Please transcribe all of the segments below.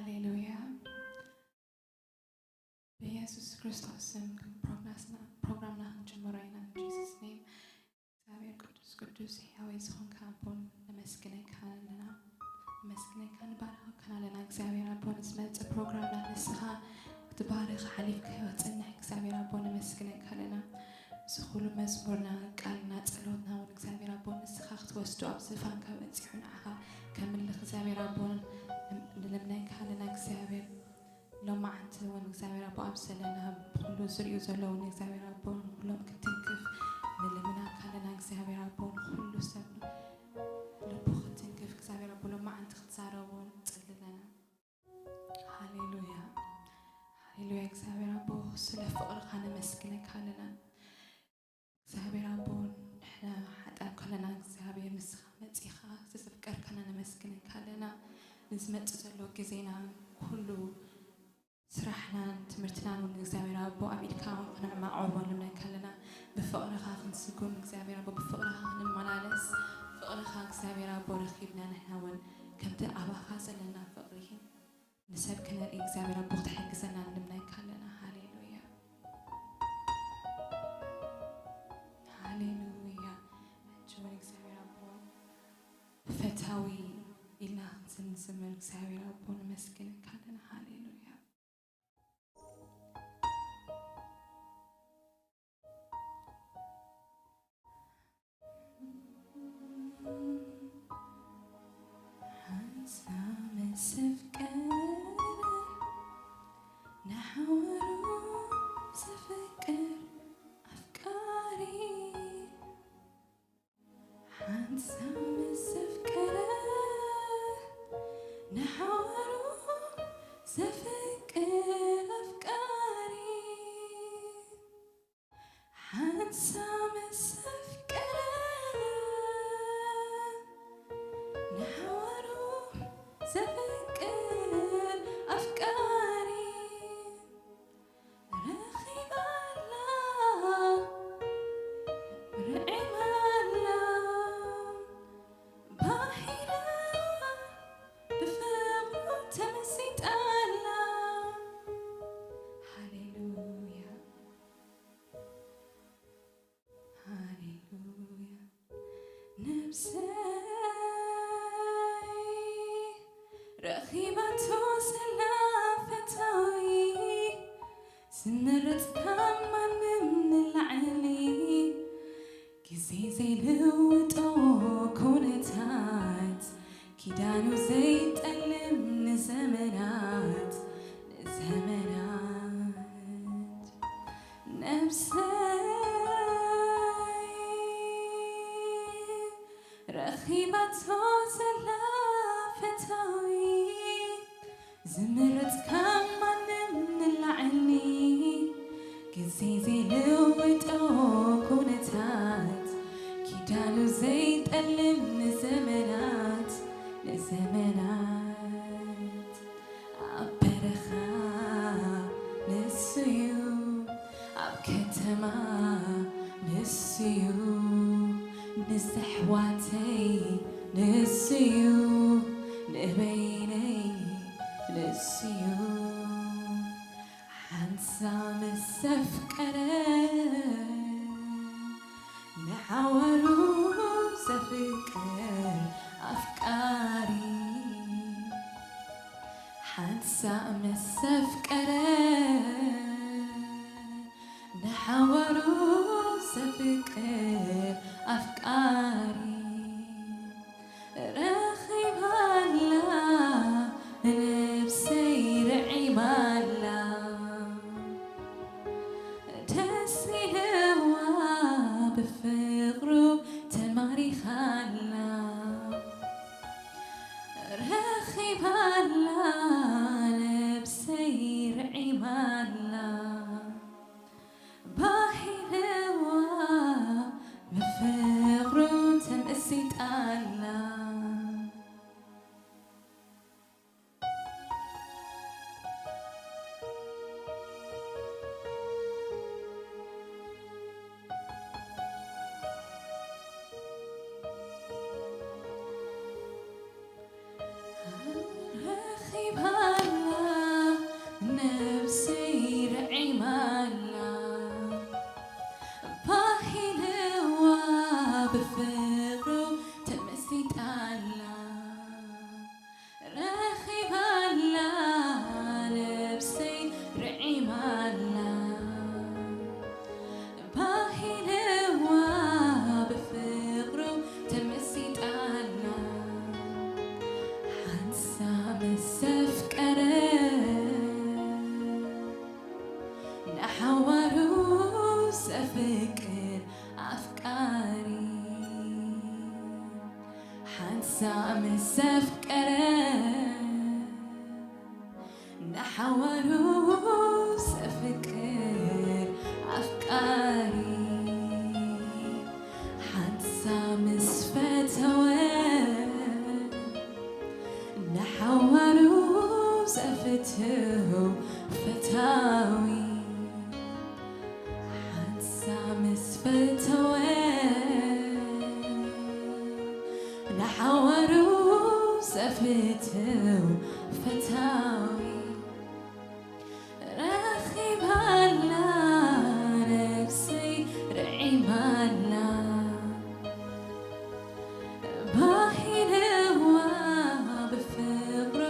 ሃሌሉያ። ብኢየሱስ ክርስቶስ ስም ፕሮግራምና ክንጅምሮ ኢና። In Jesus name። እግዚኣብሔር ቅዱስ ቅዱስ ሕያወይ ዝኾንካ ኣቦን ነመስግነካ ኣለና። ነመስግነካ ንባርኸካን ኣለና እግዚኣብሔር ኣቦ። ንዝመጽእ ፕሮግራምና ንስኻ ክትባርኽ ሓሊፍካ ወጽንሕ እግዚኣብሔር ኣቦ ነመስግነካ ኣለና። እዚ ኩሉ መዝሙርና ቃልና ጸሎትና እውን እግዚኣብሔር ኣቦ ንስኻ ክትወስዶ ኣብ ዝፋንካ በጺሑ ንዓኻ ከምልኽ እግዚኣብሔር ኣቦ ንልምነካ ኣለና እግዚኣብሔር። ሎማዓንቲ እውን እግዚኣብሔር ኣቦ ኣብ ዘለና ብኩሉ ዝርእዩ ዘለውን እግዚኣብሔር ኣቦ ንኩሎም ክትንክፍ ንልምናካ ኣለና እግዚኣብሔር ኣቦ። ንኩሉ ሰብ ልቡ ክትንክፍ እግዚኣብሔር ኣቦ ሎማዓንቲ ክትዛረቡ ንጽሊ ኣለና። ሃሌሉያ። ሃሌሉያ እግዚኣብሔር ኣቦ ስለ ፍቕርኻ ነመስግነካ ኣለና። እግዚኣብሔር ኣቦ ንሕና ሓጣን ከለና እግዚኣብሔር ንስኻ መጺኻ ዘፍቀርካና ነመስግነካ ኣለና። ንዝመጽእ ዘሎ ግዜና ኩሉ ስራሕናን ትምህርትናን እውን እግዚኣብሔር ኣቦ ኣብ ኢድካ ክነዕማዖ ንልምነካ ኣለና። ብፍቕርኻ ክንስጉም እግዚኣብሔር ኣቦ ብፍቕርኻ ክንመላለስ ፍቕርኻ እግዚኣብሔር ኣቦ ረኺብና ንሕና እውን ከምቲ ኣባኻ ዘለና ፍቕሪ ንሰብ ክነርኢ እግዚኣብሔር ኣቦ ክትሕግዘና ንልምነካ ኣለና። ሃሌሉያ ሃሌሉያ። ሕጂ እውን እግዚኣብሔር ኣቦ ፈታዊ ኢልና ክንዝምር እግዚኣብሔር ኣቦ ነመስግነካ ኣለና። ሃሌሉያ። ሓንሳ ምስ ኣፍቀረ ንሓዋሩ ዘፍቅር ኣፍቃሪ። ሓንሳ ምስ ኣፍቀረ ንሓዋሩ ዘፍቅር ኣፍቃሪ። ሓንሳ ምስ ኣፍቀረ ንሓዋሩ ዘፍቅር ኣፍቃሪ። ረኺባላ ርዒማላ ባሂላ ብፍቕሩ ተመሲጣላ። ሃሌሉያ ሃሌሉያ። ነብሰይ ረኺባቶ ዘላ ፈታዊ ዝምርጽ ካብ ማንም ንላዕሊ ግዜ ዘይልውጦ ኩነታት ኪዳኑ ዘይጠልም ንዘመናት ንዘመናት ነብሰይ ረኺባቶ ዘላ ፈታዊ ዝምርጽ ካብ ማንም ንላዕሊ ግዜ ዘይልውጦ ኩነታት ኪዳኑ ዘይጠልም ንዘመናት ንዘመናት ኣብ በረኻ ንሱዩ ኣብ ከተማ ንሱዩ ንዘሕዋተይ ንሱዩ ንበይነይ ንሱዩ ሓንሳ ምስ ኣፍቀረ ንሓዋሩ ዘፍቅር ኣፍቃሪ ሓንሳ ምስ ኣፍቀረ ንሓዋሩ ዘፍቅር ኣፍቃሪ ረኺባላ ነብሰይ ርዒማላ ደስ ኢልዋ ብፍቕሩ ተማሪኻላ ረኺባላ ነብሰይ ርዒማላ ባሂልዋ ብፍቕሩ ተም ፍቅር ኣፍቃሪ ሓንሳ ምስ ኣፍቀረ ንሓዋሩ ዘፍቅር ኣፍቃሪ ሓንሳ ምስ ፈተወ ንሓዋሩ ዘፍትው ፈታዊ ሓንሳ ምስ ፈተወ ንሓዋሩ ዘፍትው ፈታዊ ረኺባላ ነብሰይ ርዒማላ ባሂልዋ ብፍቕሩ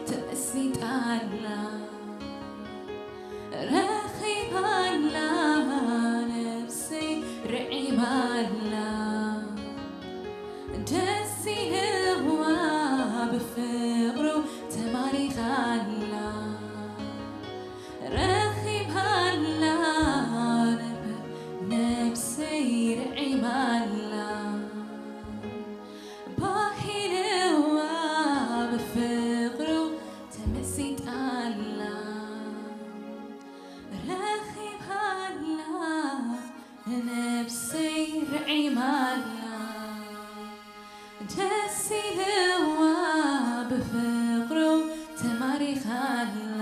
ተመሲጣላ ረኺባላ ነብሰይ ርዒማላ ደስ ኢልዋ ብፍቕሩ ተማሪኻላ ረኺባላ ነብ- ነብሰይ ርዒማላ ባሂልዋ ብፍቕሩ ተመሲጣላ ረኺባላ ነብሰይ ርዒማላ ደስ ኢልዋ ብፍቕሩ ተማሪኻላ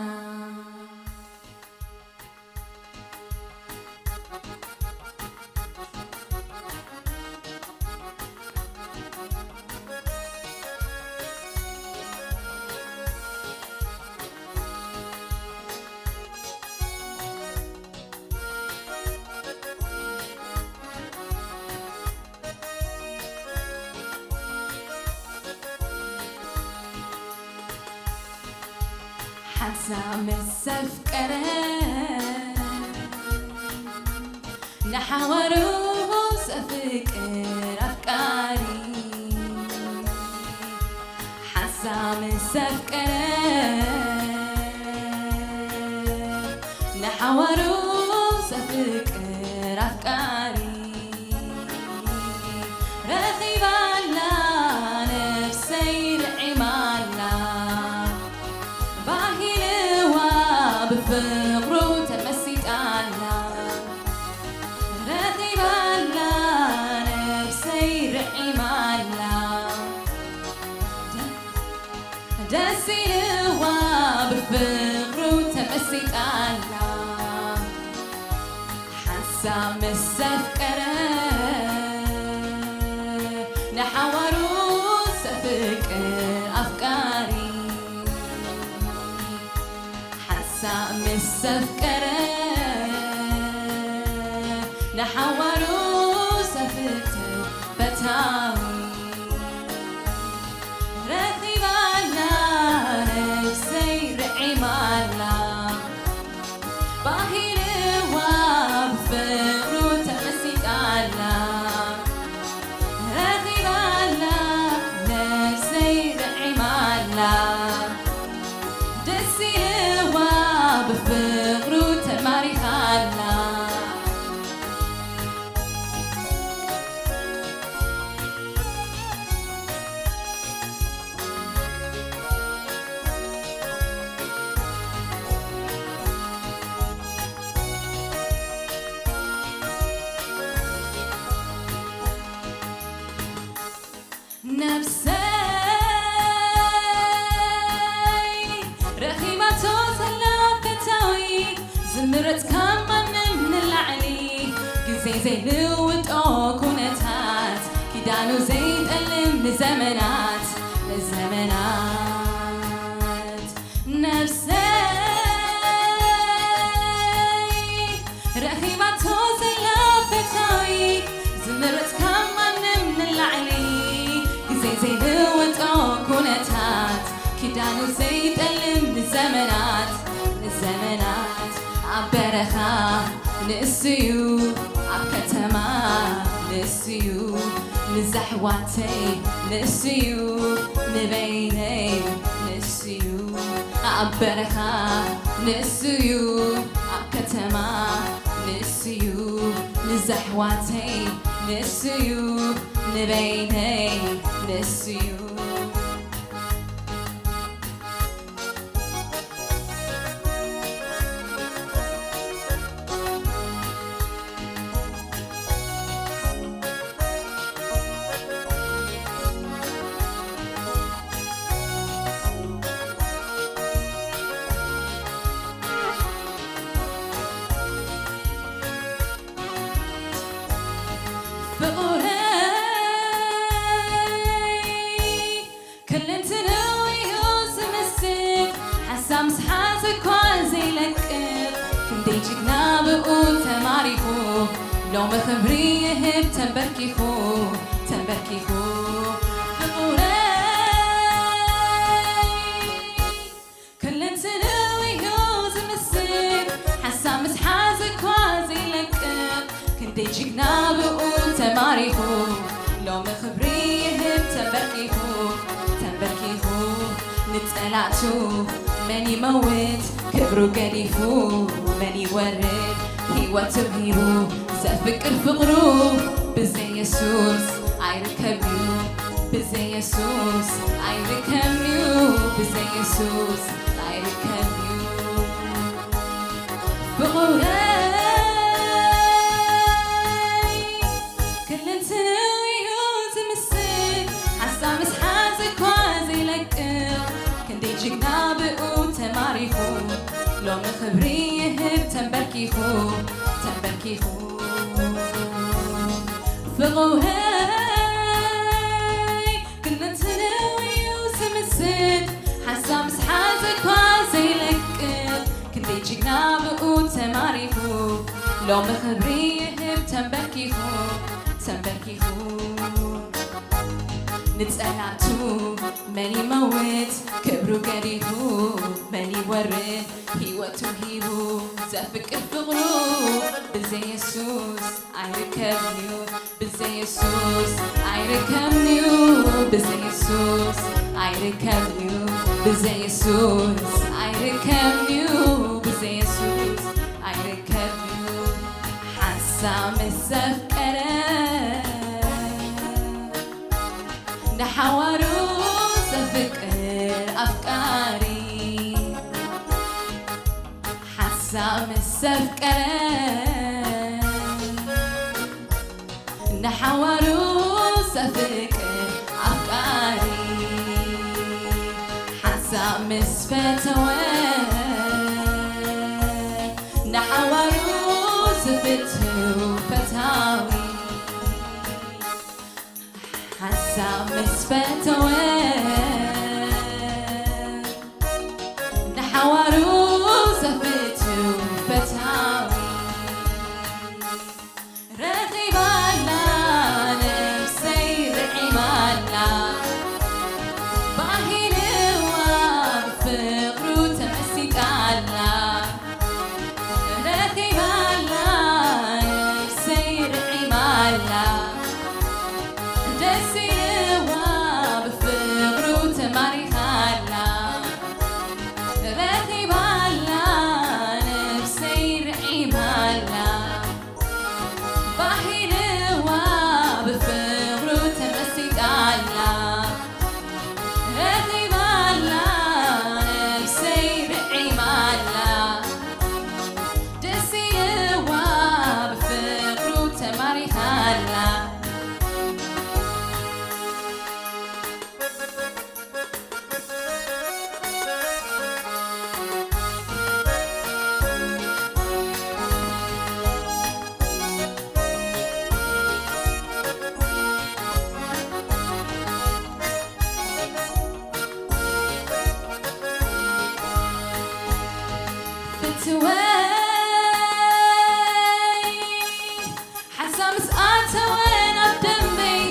ሓንሳ ምስ ኣፍቀረ ንሓዋሩ ዘፍቅር ኣፍቃሪ ሓንሳ ምስ ኣፍቀረ ንሓዋሩ ዘፍቅር ኣፍቃሪ ረኺባላ ነብሰይ ርዒማላ ባሂልዋ ብፍቕሩ ተመሲጣላ ረኺባላ ነብሰይ ርዒማላ ደስ ኢልዋ ብፍቕሩ ተመሲጣላ ሓንሳ ምስ ኣፍቀረ ንሓዋሩ ዘፍቅር ኣፍቃሪ ሓንሳ ምስ ኣፍቀረ ንሓዋሩ ዘፍቅር ፈታዊ ረኺባላ ነብሰይ ርዒማላ ባሂልዋ ብፍቕሩ ተመሲጣላ ረኺባላ ነብሰይ ርዒማላ ደስ ኢልዋ ብፍቕሩ ተማሪኻላ ነብሰይ ረኺባቶ ዘላ ፈታዊ ዝምረጽ ካብ ማንም ንላዕሊ ግዜ ዘይልውጦ ኩነታት ኪዳኑ ዘይጠልም ንዘመናት ንዘመናት ነብሰይ ረኺባቶ ዘላ ፈታዊ ዝምረጽ ካብ ማንም ንላዕሊ ግዜ ዘይልወጦ ኩነታት ኪዳኑ ዘይጠልም ንዘመናት ንዘመናት ኣብ በረኻ ንእሱዩ ኣብ ከተማ ንእሱዩ ንዛሕዋተይ ንእሱዩ ንበይነይ ንእሱዩ ኣብ በረኻ ንእሱዩ ኣብ ከተማ ንእሱዩ ንዘሕዋተይ ንስዩ፣ ንበይነይ ንስዩ። ፍቕረይ ክልንትንኡ እዩ ዝምስጥ፣ ሓሳብ ምስ ሓዘ እኳ ዘይለቅቕ፣ ክንደይ ጅግና ብኡ ተማሪኹ፣ ሎሚ ክብሪ ይህብ ተንበርኪኹ፣ ተንበርኪኹ። ፍቕረይ ክልንትንኡ እዩ ዝምስጥ፣ ሓሳብ ምስ ሓዘ እኳ ዘይለቅቕ፣ ክንደይ ጅግና ብኡ ተማሪኹ፣ ሎሚ ክብሪ ይህብ ተንበርኪኹ፣ ተንበርኪኹ። ንጸላእቱ መን ይመውት፣ ክብሩ ገዲፉ መን ይወርድ፣ ህይወቱ ሂቡ ዘፍቅር ፍቕሩ፣ ብዘይ የሱስ ኣይርከብን'ዩ፣ ብዘይ የሱስ ኣይርከብን'ዩ፣ ብዘይ የሱስ ኣይርከብን'ዩ። ፍቕረይ ክልንትንኡ እዩ ዝምስጥ፣ ሓሳብ ምስ ሓዘ እኳ ዘይለቅቕ፣ ክንደይ ጅግና ብኡ ተማሪኹ፣ ሎሚ ክብሪ ይህብ ተንበርኪኹ፣ ተንበርኪኹ። ፍቕረይ ክልንትንኡ እዩ ዝምስጥ፣ ሓሳብ ምስ ሓዘ እኳ ዘይለቅቕ፣ ክንደይ ጅግና ብኡ ተማሪኹ፣ ሎሚ ክብሪ ይህብ ተንበርኪኹ፣ ተንበርኪኹ። ንጸላእቱ መን ይመውት፣ ክብሩ ገዲፉ መን ይወርድ፣ ህይወቱ ሂቡ ዘፍቅር ፍቕሩ፣ ብዘይ የሱስ ኣይርከብን'ዩ፣ ብዘይ የሱስ ኣይርከብን'ዩ፣ ብዘይ የሱስ ኣይርከብን'ዩ፣ ብዘይ የሱስ ኣይርከብን'ዩ፣ ብዘይ የሱስ ኣይርከብን'ዩ። ሓሳብ ምስ ዘፍቀረ፣ ንሓዋሩ ዘፍቅር ኣፍቃሪ፣ ሓሳብ ምስ ዘፍቀረ፣ ንሓዋሩ ዘፍቅር ኣፍቃሪ፣ ሓሳብ ምስ ፈተወ፣ ንሓዋሩ ዝፍትው ፈታዊ፣ ሓሳብ ምስ ፈተወ፣ ንሓዋሩ ዘፍትው ፈታዊ። ረኺባላ ነብሰይ ርዒማላ፣ ባሂልዋ ብፍቕሩ ተመሲጣላ። ረኺባላ ነብሰይ ርዒማላ፣ ደስ ኢልዋ ብፍቕሩ ተማሪኻላ። ረኺባላ ነብሰይ ርዒማላ፣ ባሂልዋ ብፍቕሩ ተመሲጣላ። ረኺባላ ነብሰይ ርዒማላ፣ ደስ ኢልዋ ብፍቕሩ ተማሪኻላ። ፍትወይ ሓሳብ ምስ ኣተወ ናብ ደምበይ፣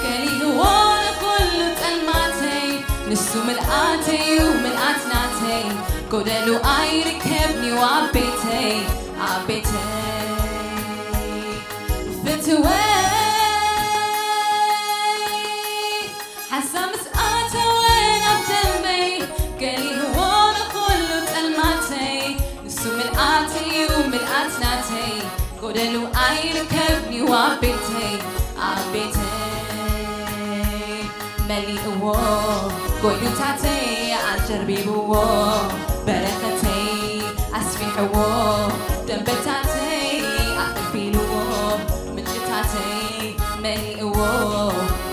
ገሊህዎ ንኹሉ ጸልማተይ። ንሱ ምልኣተይ'ዩ ምልኣት ናተይ፣ ጎደሉ ኣይርከብን'ዩ ኣብ ቤተይ፣ ኣብ ቤተይ። ፍትወይ ሓሳብ ምስ ኣተወ ናብ ደምበይ፣ ገሊህዎ ንኹሉ ጸልማተይ። ንሱ ምልኣተይ'ዩ ምልኣት ናተይ፣ ጎደሉ ኣይርከብንዩ ኣብ ቤተይ ኣብ ቤተይ መሊእዎ ጎይኑታተይ ኣጀርቢብዎ በረኸተይ ኣስፊሕዎ ደንበታተይ ኣፈልፊልዎ ምንጭታተይ መሊእዎ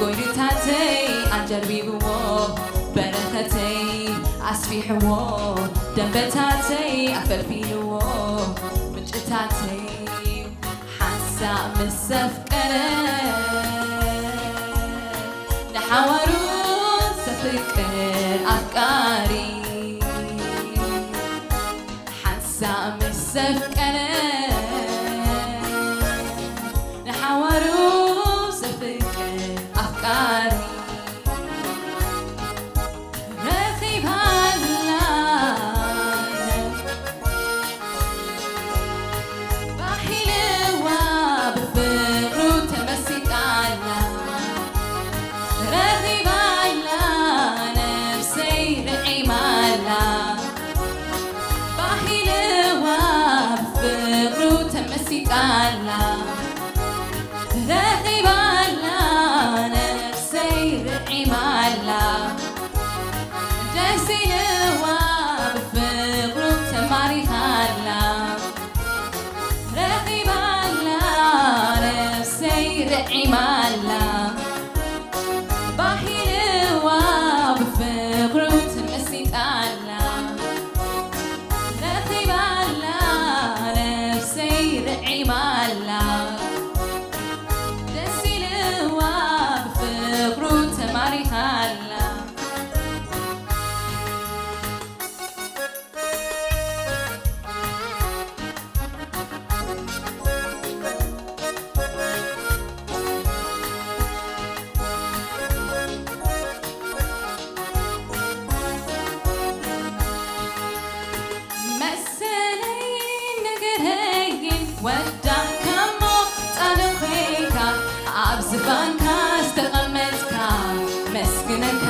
ጎይኑታተይ ኣጀርቢብዎ በረኸተይ ኣስፊሕዎ ደንበታተይ ኣፈልፊልዎ ምንጭታተይ ሓንሳእ ምስ ዘፍቀረ ንሓዋሩ ዘፍቅር ኣፍቃሪ ሓንሳእ ምስ ዘፍቀረ ንሓዋሩ ዘፍቅር ኣፍቃሪ ረኺባላ ባሂልዋ ብፍቕሩ ተመሲጣላ ረኺባላ ነፍሰይ ርዒማላ ባሂልዋ ብፍቕሩ ተመሲጣላ ረኺባላ ነፍሰይ ርዒማላ ደስ ኢልዋ ብፍቕሩ ተማሪኻላ ረኺባላ ነፍሰይ ርዒማላ ባሂልዋ ብፍቕሩ ተመሲጣላ ረኺባላ ነፍሰይ ርዒማላ ደስ ኢልዋ ብፍቕሩ ተማሪኻላ መሰለይን ነገረይን ወዳእካሞ ጻድቕ ኮይንካ ኣብ ዝፋንካ ዝተቐመጥካ መስግነካ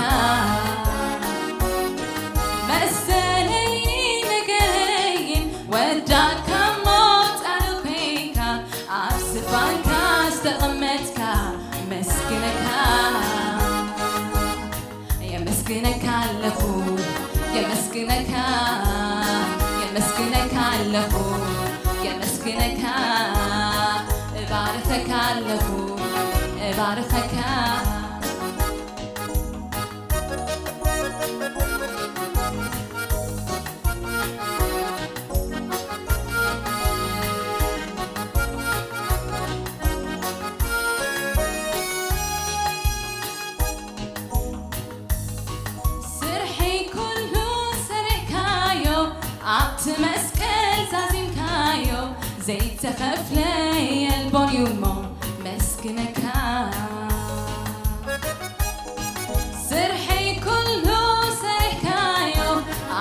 መሰለይን ነገረይን ወዳእካሞ ጻድቕ ኮይንካ ኣብ ዝፋንካ ዝተቐመጥካ መስግነካ የመስግነካ ኣለኹ የመስግነካ የመስግነካ ኣለኹ የመስግነካ እባርኸካ ኣለኹ እባርኸካ ስርሐይ ኩሉ ሰሪሕካዮ ኣብቲ መስቀል ዛዚምካዮ ዘይተኸፍለ የልቦን እዩ እሞ መስግነካ ስርሐይ ኩሉ ሰሪሕካዮ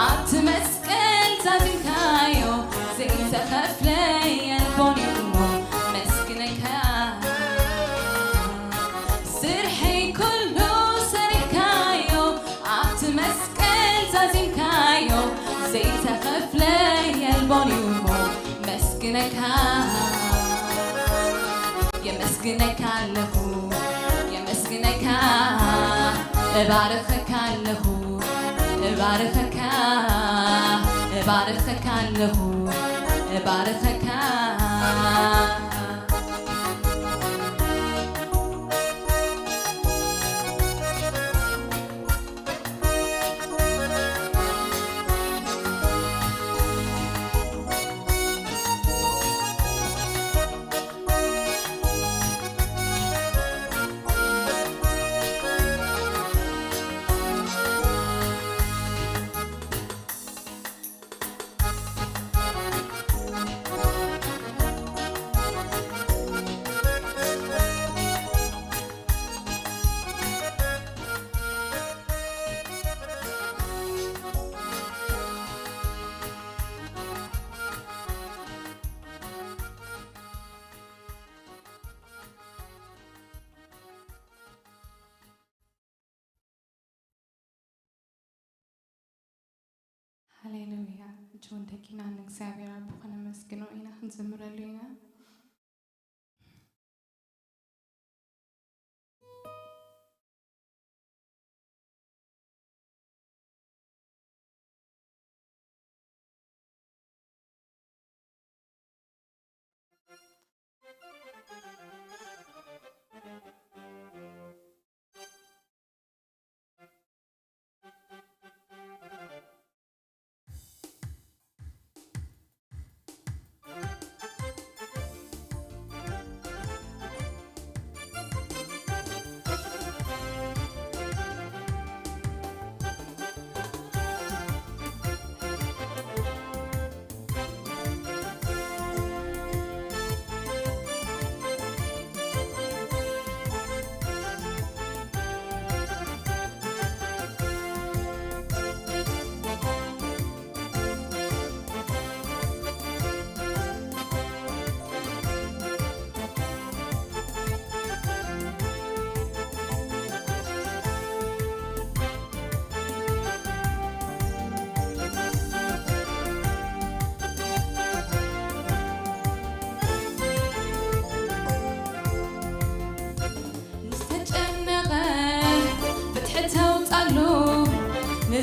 ኣብቲ መስቀል ዛዚምካዮ ዘይተኸፍለ የልቦን እዩ እሞ መስግነካ ስርሐይ ኩሉ ሰሪሕካዮ ኣብቲ መስቀል ዛዚምካዮ ዘይተኸፍለ የልቦን እዩ እሞ መስግነካ የመስግነካ ኣለኹ የመስግነካ እባርኸካ ኣለኹ እባርኸካ እባርኸካ ኣለኹ እባርኸካ ሃሌሉያ። እጅውን ደቂና ንእግዚኣብሔር ኣቦ ከነመስግኖ ኢና፣ ክንዝምረሉ ኢና።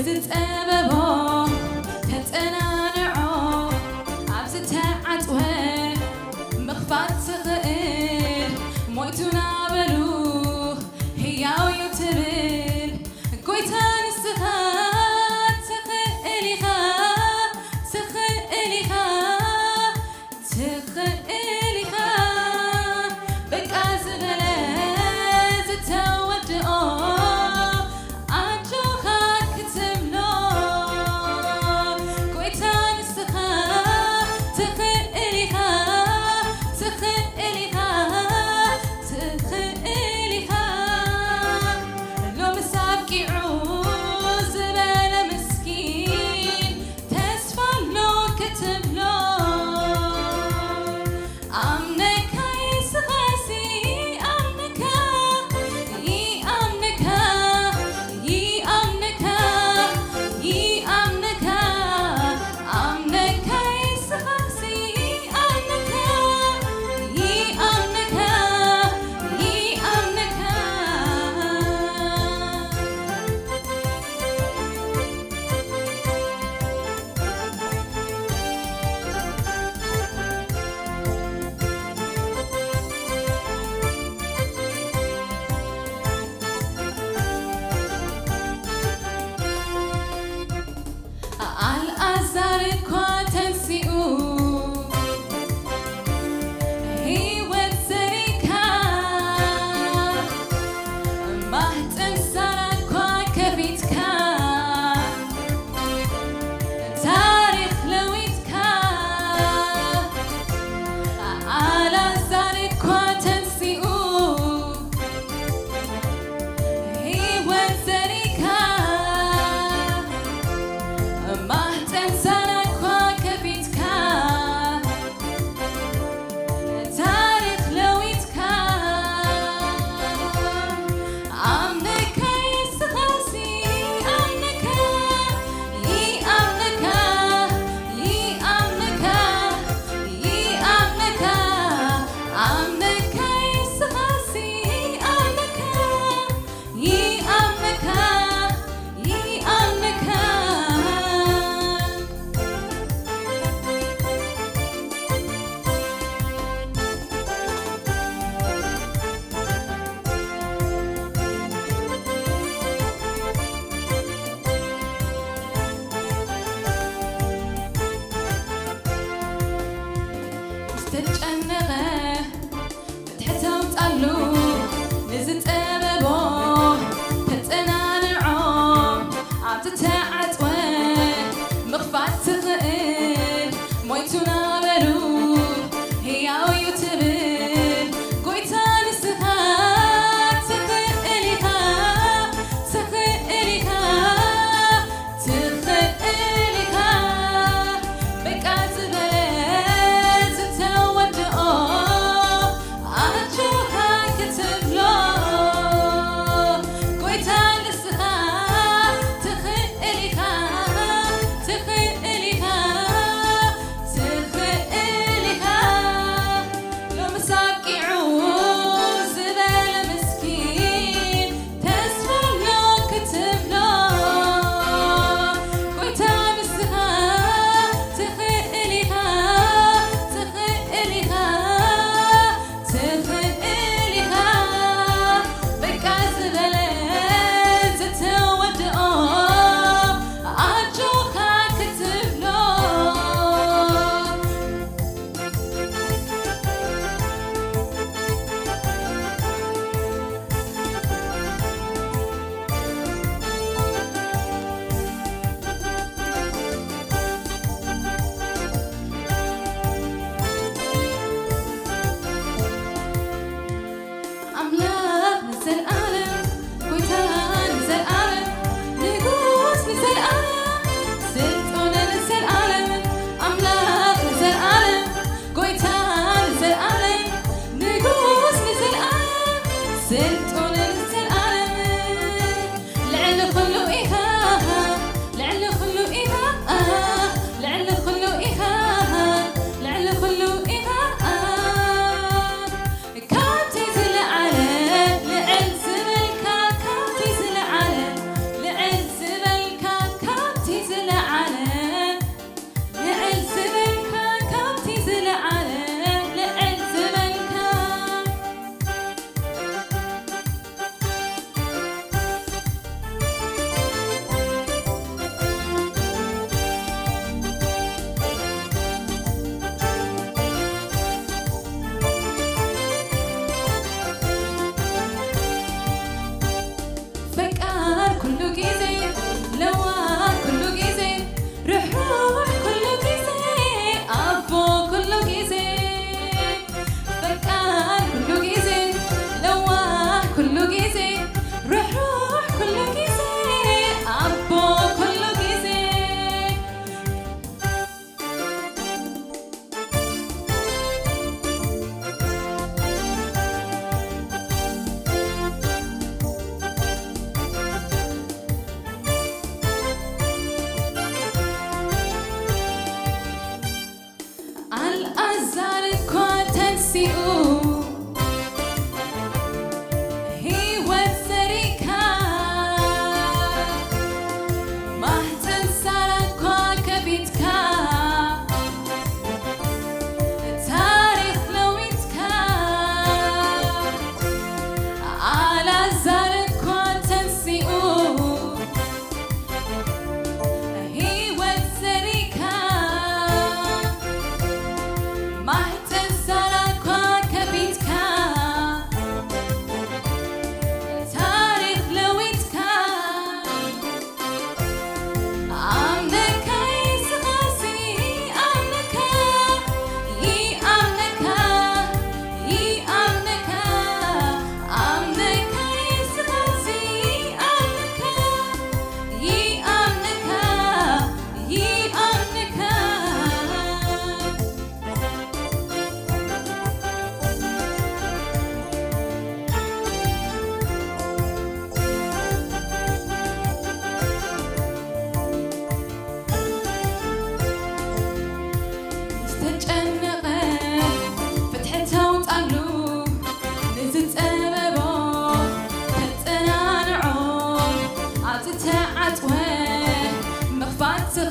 ዝጸበቦ ተጸናንዖ፣ ኣብ ዝተዓጽወ ምኽፋት ትኽእል፣ ሞይቱ ናበሉ ህያው እዩ ትብል። ጎይታ ንስኻ ትኽእል ኢኻ፣ ትኽእል ኢኻ፣ ትኽእል ኢኻ። በቃ ዝበለ ዝተወድኦ ኣጆኻ ክትብሎ። ጎይታ ንስኻ ትኽእል ኢኻ፣ ትኽእል ኢኻ፣ ትኽእል ኢኻ። ሎምስ ኣብቂዑ ዝበለ ምስኪን ተስፋ ኣሎ ክትብሎ። ኣምነካ የሱስ ይኣምነካ፣ ይኣምነካ፣ ይኣምነካ፣ ይኣምነካ። ኣምነካ የሱስ ይኣምነካ፣ ይኣምነካ፣ ይኣምነካ። ኣልኣዛር እኳ ተንሲኡ፣ ህይወት ዘሪካ፣ ማህፀን ሳራ እኳ ከፊትካ፣ ታሪኽ ለዊጥካ። ኣልኣዛር እኳ ተንሲኡ፣ ህይወት ዘሪካ፣ ማህፀን ሳራ እኳ ከፊትካ፣ ታሪኽ ለዊጥካ። ኣምነካ የሱስ ይኣምነካ፣ ይኣምነካ፣ ይኣምነካ፣ ይኣምነካ። ኣምነካ የሱስ ይኣምነካ፣ ይኣምነካ፣ ይኣምነካ። ዝተጨነቐ ፍትሒ ተውጻሉ፣ ንዝጸበቦ ተጸናንዖ፣ ኣብ ዝተዓጽወ ምኽፋት ትኽእል፣ ሞይቱ ናበሉ ህያው እዩ ትብል። ጎይታ ንስኻ ትኽእል ኢኻ፣ ትኽእል ኢኻ፣ ትኽእል ኢኻ። በቃ ዝበለ ዝተወድኦ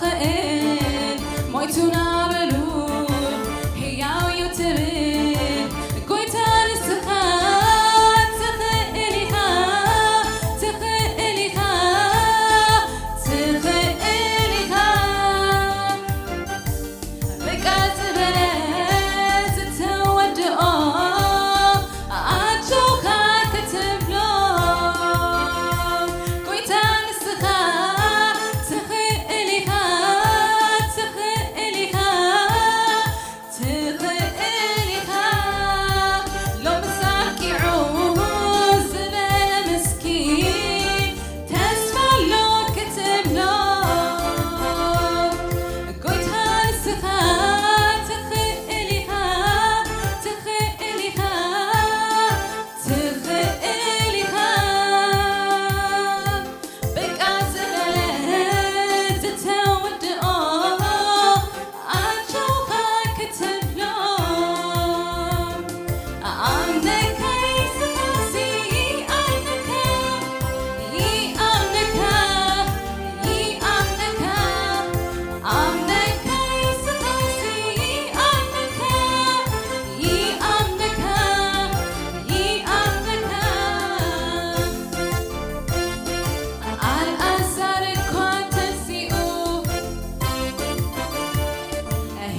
ትኽእል ሞይቱ ናበሉ ህያው እዩ ትብል ጎይታ ንስኻ ትኽእል ኢኻ ትኽእል ኢኻ ትኽእል ኢኻ በቃ ዝበለ ዝተወድኦ ኣጆኻ ክትብሎ ጎይታ ንስኻ ትኽእል ኢኻ ትኽእል ኢኻ ትኽእል ኢኻ ሎምስ ኣብቂዑ ዝበለ ምስኪን ተስፋ ኣሎ ክትብሎ ጎይታ ንስኻ ትኽእል ኢኻ ትኽእል ኢኻ ትኽእል ኢኻ በቃ ዝበለ ዝተወድኦ ኣጆኻ ክትብሎ ኣምነካ የሱስ ኣምነካ ይኣምነካ ይኣምነካ ኣምነካ የሱስ ኣምነካ ይኣምነካ ይኣምነካ ኣልኣዛር እኳ ተንሲኡ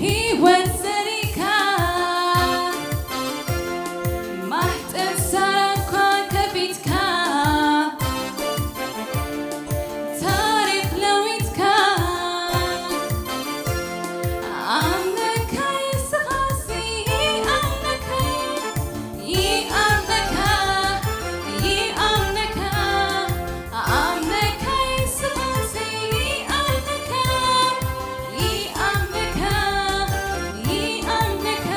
ህይወት ዘሪእካ ማሕፀን ሳራ እኳ ከፊትካ ታሪኽ ለዊጥካ ኣምነካ የስኻሲ ኣምነካ ይኣምነካ ይኣምነካ ኣምነካ የስኻሲ ይኣምነካ ይኣምነካ ይኣምነካ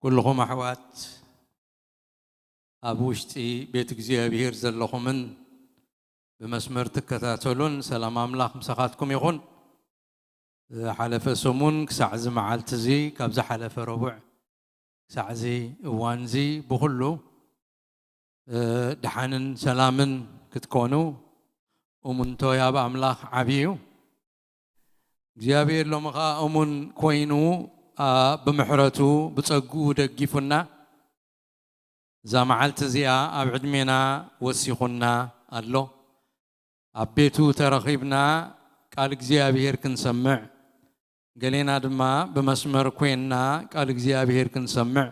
ኩልኹም ኣሕዋት ኣብ ውሽጢ ቤት እግዚኣብሔር ዘለኹምን ብመስመር ትከታተሉን ሰላም ኣምላኽ ምሳኻትኩም ይኹን። ዝሓለፈ ሰሙን ክሳዕ እዚ መዓልቲ እዚ ካብ ዝሓለፈ ረቡዕ ክሳዕ እዚ እዋን እዚ ብኹሉ ደሓንን ሰላምን ክትኮኑ እሙንቶይ ኣብ ኣምላኽ ዓብዪ እዩ። እግዚኣብሔር ሎሚ ኸዓ እሙን ኮይኑ ብምሕረቱ ብጸግኡ ደጊፉና እዛ መዓልቲ እዚኣ ኣብ ዕድሜና ወሲኹና ኣሎ። ኣብ ቤቱ ተረኺብና ቃል እግዚኣብሔር ክንሰምዕ፣ ገሌና ድማ ብመስመር ኮይንና ቃል እግዚኣብሔር ክንሰምዕ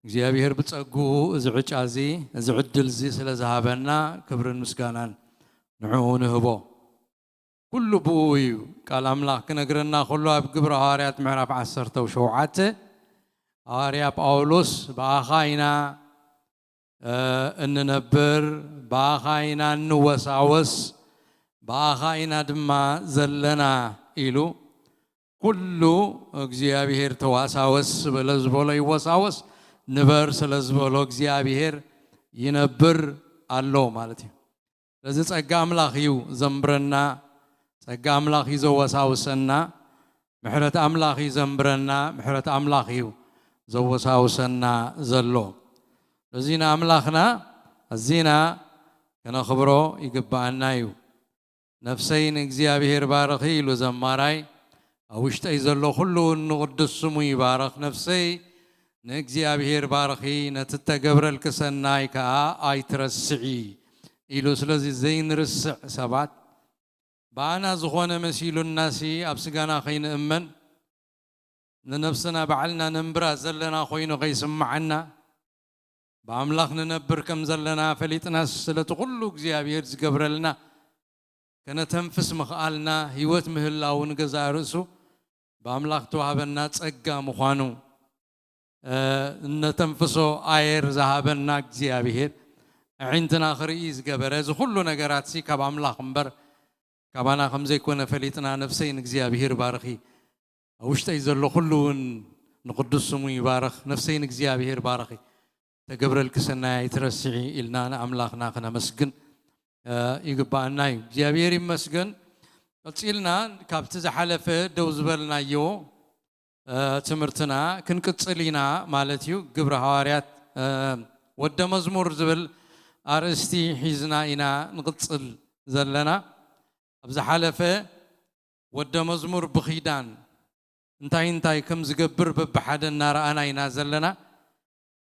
እግዚኣብሔር ብጸግኡ እዚ ዕጫ እዚ እዚ ዕድል እዚ ስለ ዝሃበና ክብርን ምስጋናን ንዕኡ ንህቦ። ኩሉ ብኡ እዩ። ቃል ኣምላኽ ክነግረና ከሎ ኣብ ግብረ ሃዋርያት ምዕራፍ ዓሰርተ ሸውዓተ ሃዋርያ ጳውሎስ ብኣኻ ኢና እንነብር፣ ብኣኻ ኢና እንወሳወስ፣ ብኣኻ ኢና ድማ ዘለና ኢሉ ኩሉ እግዚኣብሔር ተዋሳወስ ስለ ዝበሎ ይወሳወስ፣ ንበር ስለ ዝበሎ እግዚኣብሔር ይነብር ኣሎ ማለት እዩ። ስለዚ ጸጋ ኣምላኽ እዩ ዘንብረና፣ ጸጋ ኣምላኽ እዩ ዘወሳውሰና፣ ምሕረት ኣምላኽ እዩ ዘንብረና፣ ምሕረት ኣምላኽ እዩ ዘወሳውሰና ዘሎ። ስለዚ ንኣምላኽና ኣዚና ከነኽብሮ ይግብኣና እዩ። ነፍሰይ ንእግዚኣብሔር ባርኺ ኢሉ ዘማራይ ኣብ ውሽጠይ ዘሎ ኩሉ እውን ንቕዱስ ስሙ ይባረኽ። ነፍሰይ ንእግዚኣብሔር ባርኺ፣ ነቲ እተገብረልኪ ሰናይ ከኣ ኣይትረስዒ ኢሉ። ስለዚ ዘይንርስዕ ሰባት፣ ብኣና ዝኾነ መሲሉናሲ ኣብ ስጋና ከይንእመን፣ ንነፍስና ባዕልና ነንብራ ዘለና ኮይኑ ከይስምዓና፣ ብኣምላኽ ንነብር ከም ዘለና ፈሊጥናስ፣ ስለቲ ኩሉ እግዚኣብሔር ዝገብረልና፣ ከነተንፍስ ምኽኣልና፣ ህይወት ምህላው ንገዛእ ርእሱ ብኣምላኽ ተዋህበና ጸጋ ምዃኑ፣ እ፣ እነተንፍሶ ኣየር ዝሃበና እግዚኣብሔር፣ ኣዒንትና ክርኢ ዝገበረ፣ እዚ ኩሉ ነገራትሲ ካብ ኣምላኽ እምበር ካባና ከም ዘይኮነ ፈሊጥና፣ ነፍሰይ ንእግዚኣብሔር ባርኺ፣ ኣብ ውሽጠይ ዘሎ ኩሉ እውን ንቕዱስ ስሙ ይባርኽ። ነፍሰይ ንእግዚኣብሔር ባርኺ፣ ተገብረልኪ ሰናይ ኣይትረስዒ ኢልና ንኣምላኽና ክነመስግን፣ እ፣ ይግባኣና እዩ። እግዚኣብሔር ይመስገን። ቀጺልና ካብቲ ዝሓለፈ ደው ዝበልናዮ፣ እ፣ ትምህርትና ክንቅጽል ኢና ማለት እዩ። ግብረ ሃዋርያት፣ እ፣ ወደ መዝሙር ዝብል ኣርእስቲ ሒዝና ኢና ንቕጽል ዘለና። ኣብ ዝሓለፈ ወደ መዝሙር ብኺዳን እንታይ እንታይ ከም ዝገብር በብሓደ እናረኣና ኢና ዘለና።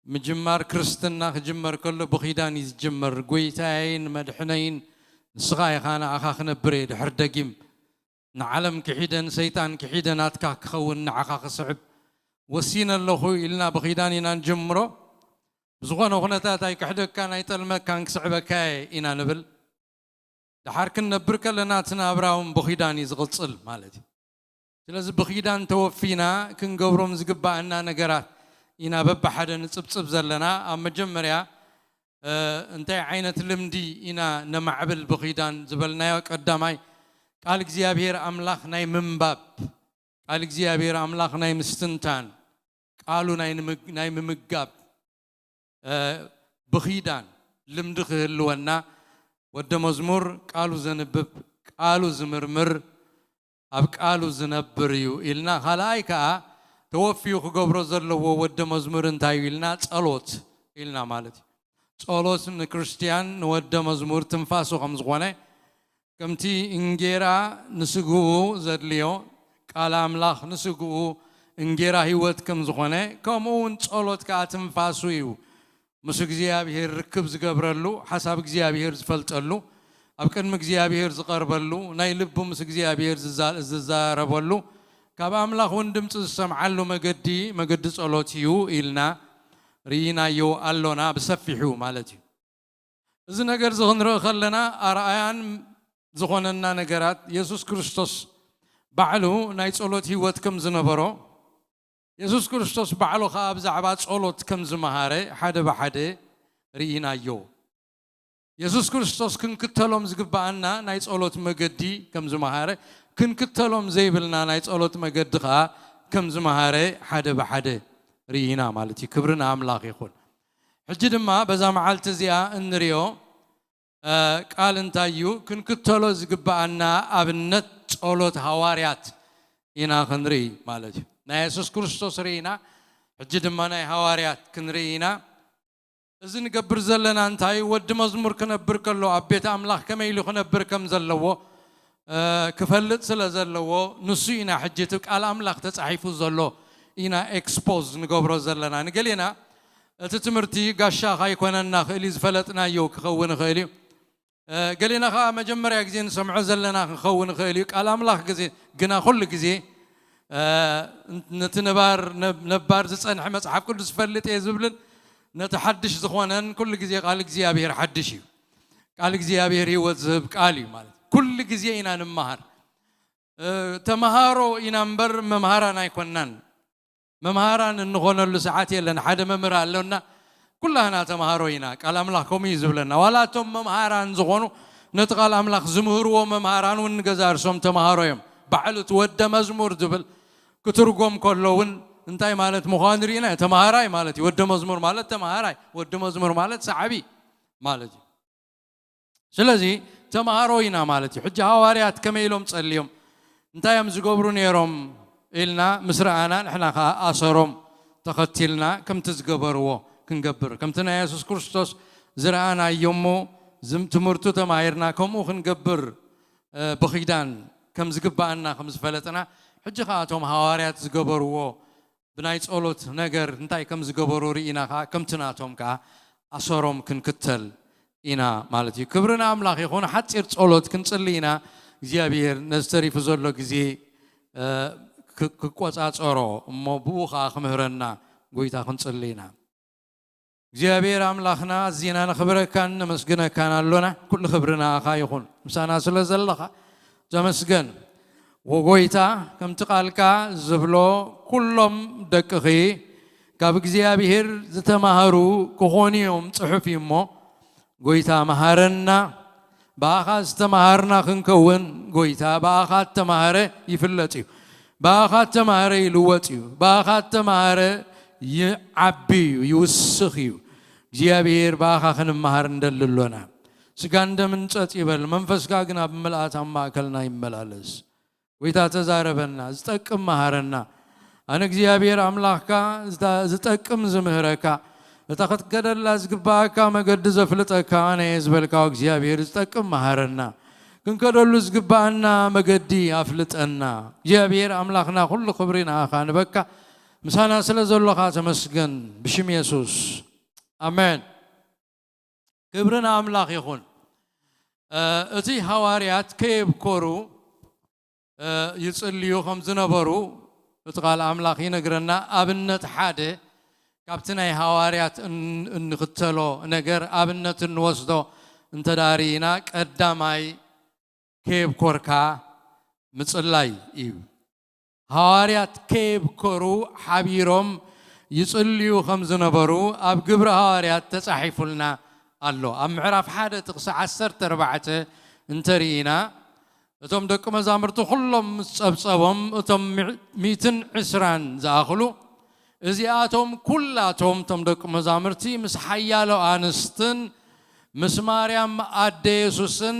ምጅማር ክርስትና ክጅመር ከሎ ብኺዳን እዩ ዝጅመር። "ጐይታየይን መድሕነይን ንስኻ ኢኻ፣ ንኣኻ ክነብር እየ ድሕር ደጊም። ንዓለም ክሒደ፣ ንሰይጣን ክሒደ፣ ናትካ ክኸውን፣ ንዓኻ ክስዕብ ወሲነ ኣለኹ" ኢልና ብኺዳን ኢና ንጅምሮ። ብዝኾነ ኩነታት ኣይክሕደካን ኣይጠልመካን፣ ክስዕበካ እየ ኢና ንብል። ደሓር ክንነብር ከለና እቲ ናብራ እውን ብኺዳን እዩ ዝቕጽል ማለት እዩ። ስለዚ ብኺዳን ተወፊና ክንገብሮም ዝግባኣና ነገራት ኢና በብሓደ ንጽብጽብ ዘለና። ኣብ መጀመርያ፣ እ፣ እንታይ ዓይነት ልምዲ ኢና ነማዕብል ብኺዳን ዝበልናዮ? ቀዳማይ፣ ቃል እግዚኣብሔር ኣምላኽ ናይ ምንባብ፣ ቃል እግዚኣብሔር ኣምላኽ ናይ ምስትንታን፣ ቃሉ ናይ ንምግ-፣ ናይ ምምጋብ፣ እ፣ ብኺዳን ልምዲ ክህልወና፣ ወደ መዝሙር ቃሉ ዘንብብ፣ ቃሉ ዝምርምር፣ ኣብ ቃሉ ዝነብር እዩ ኢልና። ካልኣይ ከኣ ተወፊዩ ክገብሮ ዘለዎ ወደ መዝሙር እንታይ እዩ ኢልና? ጸሎት ኢልና ማለት እዩ። ጸሎት ንክርስትያን ንወደ መዝሙር ትንፋሱ ከም ዝኾነ፣ ከምቲ እንጌራ ንስግኡ ዘድልዮ፣ ቃል ኣምላኽ ንስግኡ እንጌራ ህይወት ከም ዝኾነ፣ ከምኡ እውን ጸሎት ከኣ ትንፋሱ እዩ። ምስ እግዚኣብሔር ርክብ ዝገብረሉ፣ ሓሳብ እግዚኣብሔር ዝፈልጠሉ፣ ኣብ ቅድሚ እግዚኣብሔር ዝቐርበሉ፣ ናይ ልቡ ምስ እግዚኣብሔር ዝዛ-፣ ዝዛረበሉ፣ ካብ ኣምላኽ እውን ድምፂ ዝሰምዓሉ መገዲ፣ መገዲ ጸሎት እዩ ኢልና ርኢናዮ ኣሎና፣ ብሰፊሑ ማለት እዩ። እዚ ነገር እዚ ክንርኢ ከለና ኣርኣያን ዝኾነና ነገራት፣ የሱስ ክርስቶስ ባዕሉ ናይ ጸሎት ህይወት ከም ዝነበሮ፣ የሱስ ክርስቶስ ባዕሉ ኸኣ ብዛዕባ ጸሎት ከም ዝመሃረ ሓደ ብሓደ ርኢናዮ። የሱስ ክርስቶስ ክንክተሎም ዝግብኣና ናይ ጸሎት መገዲ ከም ዝመሃረ፣ ክንክተሎም ዘይብልና ናይ ጸሎት መገዲ ኸኣ ከም ዝመሃረ ሓደ ብሓደ ርኢና ማለት እዩ። ክብሪ ንኣምላኽ ይኹን። ሕጂ ድማ በዛ መዓልቲ እዚኣ እንሪኦ፣ እ፣ ቃል እንታይ እዩ? ክንክተሎ ዝግብኣና ኣብነት ጸሎት ሃዋርያት ኢና ክንርኢ ማለት እዩ። ናይ የሱስ ክርስቶስ ርኢና፣ ሕጂ ድማ ናይ ሃዋርያት ክንርኢ ኢና። እዚ ንገብር ዘለና እንታይ እዩ? ወዲ መዝሙር ክነብር ከሎ ኣብ ቤት ኣምላኽ ከመይ ኢሉ ክነብር ከም ዘለዎ፣ እ፣ ክፈልጥ ስለ ዘለዎ፣ ንሱ ኢና ሕጂ እቲ ቃል ኣምላኽ ተጻሒፉ ዘሎ ኢና ኤክስፖዝ ንገብሮ ዘለና። ንገሌና እቲ ትምህርቲ ጋሻ ካይኮነና ክእል እዩ፣ ዝፈለጥናዮ ክኸውን ይኽእል እዩ። እ፣ ገሌና ኸዓ መጀመርያ ግዜ ንሰምዖ ዘለና ክንኸውን ይኽእል እዩ። ቃል ኣምላኽ ግዜ፣ ግና ኩሉ ግዜ፣ እ፣ ነቲ ነባር፣ ነብ-፣ ነባር ዝጸንሐ መጽሓፍ ቅዱስ ዝፈልጥ እየ ዝብልን ነቲ ሓድሽ ዝኾነን ኩሉ ግዜ ቃል እግዚኣብሔር ሓድሽ እዩ። ቃል እግዚኣብሔር ህይወት ዝህብ ቃል እዩ ማለት። ኩሉ ግዜ ኢና ንመሃር። እ፣ ተመሃሮ ኢና እምበር መምሃራን ኣይኮናን። መምሃራን እንኾነሉ ሰዓት የለን። ሓደ መምህር ኣለና፣ ኩላህና ተምሃሮ ኢና። ቃል ኣምላኽ ከምኡ እዩ ዝብለና። ዋላ እቶም መምሃራን ዝኾኑ ነቲ ቃል ኣምላኽ ዝምህርዎ መምሃራን እውን ንገዛ እርሶም ተምሃሮ እዮም። ባዕሉ እቲ ወደ መዝሙር ዝብል ክትርጎም ከሎ እውን እንታይ ማለት ምዃኑ ርኢና። ተምሃራይ ማለት እዩ። ወደ መዝሙር ማለት ተምሃራይ፣ ወደ መዝሙር ማለት ሰዓቢ ማለት እዩ። ስለዚ ተምሃሮ ኢና ማለት እዩ። ሕጂ ሃዋርያት ከመይ ኢሎም ጸልዮም፣ እንታይ እዮም ዝገብሩ ነይሮም ኢልና ምስ ረኣና፣ ንሕና ኸዓ ኣሰሮም ተኸቲልና ከምቲ ዝገበርዎ ክንገብር፣ ከምቲ ናይ የሱስ ክርስቶስ ዝረኣናዮ እሞ ዝም-፣ ትምህርቱ ተማሂርና ከምኡ ክንገብር፣ እ፣ ብኺዳን ከም ዝግብኣና ከም ዝፈለጥና፣ ሕጂ ኸኣ እቶም ሃዋርያት ዝገበርዎ ብናይ ጸሎት ነገር እንታይ ከም ዝገበሩ ርኢና ኸኣ ከምቲ ናቶም ከኣ ኣሰሮም ክንክተል ኢና ማለት እዩ። ክብሪ ንኣምላኽ ይኹን። ሓጺር ጸሎት ክንጽሊ ኢና። እግዚኣብሔር ነዚ ተሪፉ ዘሎ ግዜ፣ እ፣ ክ-፣ ክቆጻጸሮ እሞ ብኡ ኸኣ ክምህረና ጎይታ ክንጽሊ ኢና። እግዚኣብሔር ኣምላኽና ኣዚና ነኽብረካን ነመስግነካን ኣሎና። ኩሉ ክብሪ ንኣኻ ይኹን። ምሳና ስለ ዘለኻ ተመስገን። ወጎይታ ከምቲ ቃልካ ዝብሎ ኩሎም ደቅኺ ካብ እግዚኣብሔር ዝተማሃሩ ክኾኑ እዮም ጽሑፍ እዩ እሞ ጎይታ መሃረና። ብኣኻ ዝተማሃርና ክንከውን ጎይታ ብኣኻ እተማሃረ ይፍለጥ እዩ። ብኣኻ እተማሃረ ይልወጥ እዩ። ብኣኻ እተማሃረ ይዓቢ እዩ፣ ይውስኽ እዩ። እግዚኣብሔር ብኣኻ ክንመሃር እንደሊ ኣሎና። ስጋን ደምን ጸጥ ይበል፣ መንፈስካ ግን ኣብ ምልኣት ኣብ ማእከልና ይመላለስ። ጎይታ ተዛረበና፣ ዝጠቅም መሃረና። ኣነ እግዚኣብሔር ኣምላኽካ ዝታ-፣ ዝጠቅም ዝምህረካ፣ እታ ክትከደላ ዝግባኣካ መገዲ ዘፍልጠካ ኣነ እየ ዝበልካ እግዚኣብሔር ዝጠቅም መሃረና። ክንከደሉ ዝግባኣና መገዲ ኣፍልጠና። እግዚኣብሔር ኣምላኽና ኩሉ ክብሪ ንኣኻ ንበካ። ምሳና ስለ ዘሎኻ ተመስገን ብሽም የሱስ። ኣሜን። ክብሪ ንኣምላኽ ይኹን። እ፣ እቲ ሃዋርያት ከየብኮሩ፣ እ፣ ይጽልዩ ከም ዝነበሩ እቲ ቃል ኣምላኽ ይነግረና። ኣብነት ሓደ ካብቲ ናይ ሃዋርያት እን-፣ እንኽተሎ ነገር ኣብነት እንወስዶ እንተ ደኣ ርኢና፣ ቀዳማይ ከየብኮርካ ምጽላይ እዩ። ሃዋርያት ከየብኮሩ ሓቢሮም ይጽልዩ ከም ዝነበሩ ኣብ ግብሪ ሃዋርያት ተጻሒፉልና ኣሎ። ኣብ ምዕራፍ ሓደ ጥቕሲ ዓሰርተ ኣርባዕተ እንተርኢና፣ እቶም ደቂ መዛሙርቲ ኩሎም ምስ ጸብጸቦም፣ እቶም ሚዕ-፣ ሚእትን ዕስራን ዝኣኽሉ፣ እዚኣቶም ኩላቶም እቶም ደቂ መዛሙርቲ ምስ ሓያሎ ኣንስትን ምስ ማርያም ኣደ የሱስን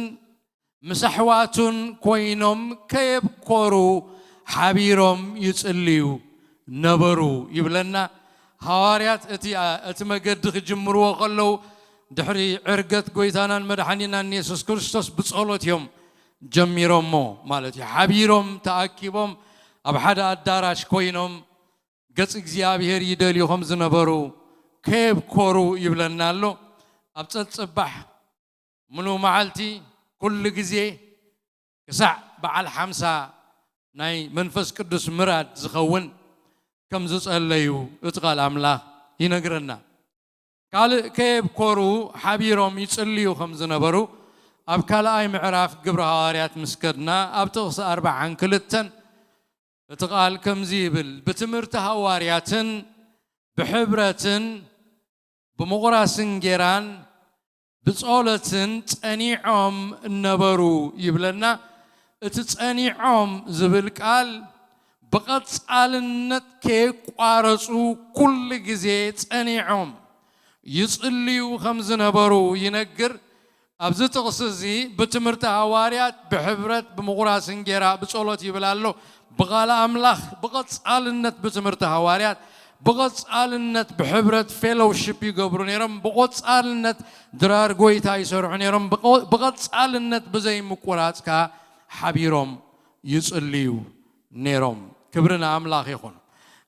ምስ ኣሕዋቱን ኮይኖም ከየብኮሩ ሓቢሮም ይጽልዩ ነበሩ ይብለና። ሃዋርያት እቲ፣ እቲ መገዲ ክጅምርዎ ከለዉ፣ ድሕሪ ዕርገት ጎይታናን መድሓኒናን የሱስ ክርስቶስ ብጸሎት እዮም ጀሚሮሞ ማለት እዩ። ሓቢሮም ተኣኪቦም ኣብ ሓደ ኣዳራሽ ኮይኖም ገጽ እግዚኣብሔር ይደልዩ ከም ዝነበሩ ከየብኮሩ ይብለና ኣሎ። ኣብ ጸጽባሕ ምሉእ መዓልቲ፣ ኩሉ ግዜ፣ ክሳዕ በዓል ሓምሳ ናይ መንፈስ ቅዱስ ምራድ ዝኸውን ከም ዝጸለዩ እቲ ቃል ኣምላኽ ይነግረና። ካልእ ከየብኮሩ ሓቢሮም ይጽልዩ ከም ዝነበሩ ኣብ ካልኣይ ምዕራፍ ግብሪ ሃዋርያት ምስ ከድና ኣብ ጥቕሲ ኣርባዓን ክልተን እቲ ቃል ከምዚ ይብል፣ ብትምህርቲ ሃዋርያትን ብሕብረትን ብምቑራስ እንጌራን ብጸሎትን ጸኒዖም ነበሩ ይብለና። እቲ ጸኒዖም ዝብል ቃል ብቐጻልነት ከየቋረጹ ኩሉ ግዜ ጸኒዖም ይጽልዩ ከም ዝነበሩ ይነግር። ኣብዚ ጥቕሲ እዚ ብትምህርቲ ሃዋርያት፣ ብሕብረት፣ ብምቑራስ እንጌራ፣ ብጸሎት ይብል ኣሎ። ብቓል ኣምላኽ ብቐጻልነት ብትምህርቲ ሃዋርያት፣ ብቐጻልነት ብሕብረት ፌሎውሺፕ ይገብሩ ነይሮም። ብቐጻልነት ድራር ጎይታ ይሰርሑ ነይሮም። ብቐ-፣ ብቐጻልነት ብዘይ ምቁራጽ ከኣ ሓቢሮም ይጽልዩ ነይሮም። ክብሪ ንኣምላኽ ይኹን።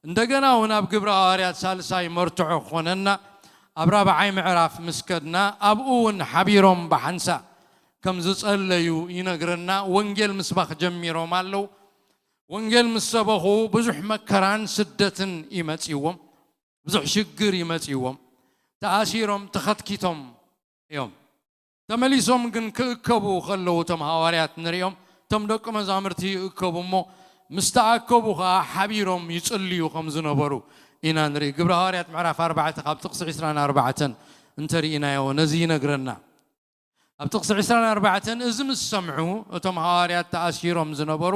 እንደገና እውን ኣብ ግብሪ ሃዋርያት ሳልሳይ መርትዖ ክኾነና ኣብ ራብዓይ ምዕራፍ ምስ ከድና ኣብኡ እውን ሓቢሮም ብሓንሳእ ከም ዝጸለዩ ይነግረና። ወንጌል ምስባኽ ጀሚሮም ኣለዉ። ወንጌል ምስ ሰበኹ ብዙሕ መከራን ስደትን ይመጽዎም፣ ብዙሕ ሽግር ይመጽዎም። ተኣሲሮም፣ ተኸትኪቶም እዮም። ተመሊሶም ግን ክእከቡ ከለዉ እቶም ሃዋርያት ንሪኦም፣ እቶም ደቂ መዛሙርቲ ይእከቡ እሞ፣ ምስ ተኣከቡ ኸኣ ሓቢሮም ይጽልዩ ከም ዝነበሩ ኢና ንርኢ። ግብሪ ሃዋርያት ምዕራፍ ኣርባዕተ ካብ ጥቕሲ ዕስራን ኣርባዕተን እንተርኢናዮ ነዚ ይነግረና። ኣብ ጥቕሲ ዕስራን ኣርባዕተን እዚ ምስ ሰምዑ፣ እቶም ሃዋርያት ተኣሲሮም ዝነበሩ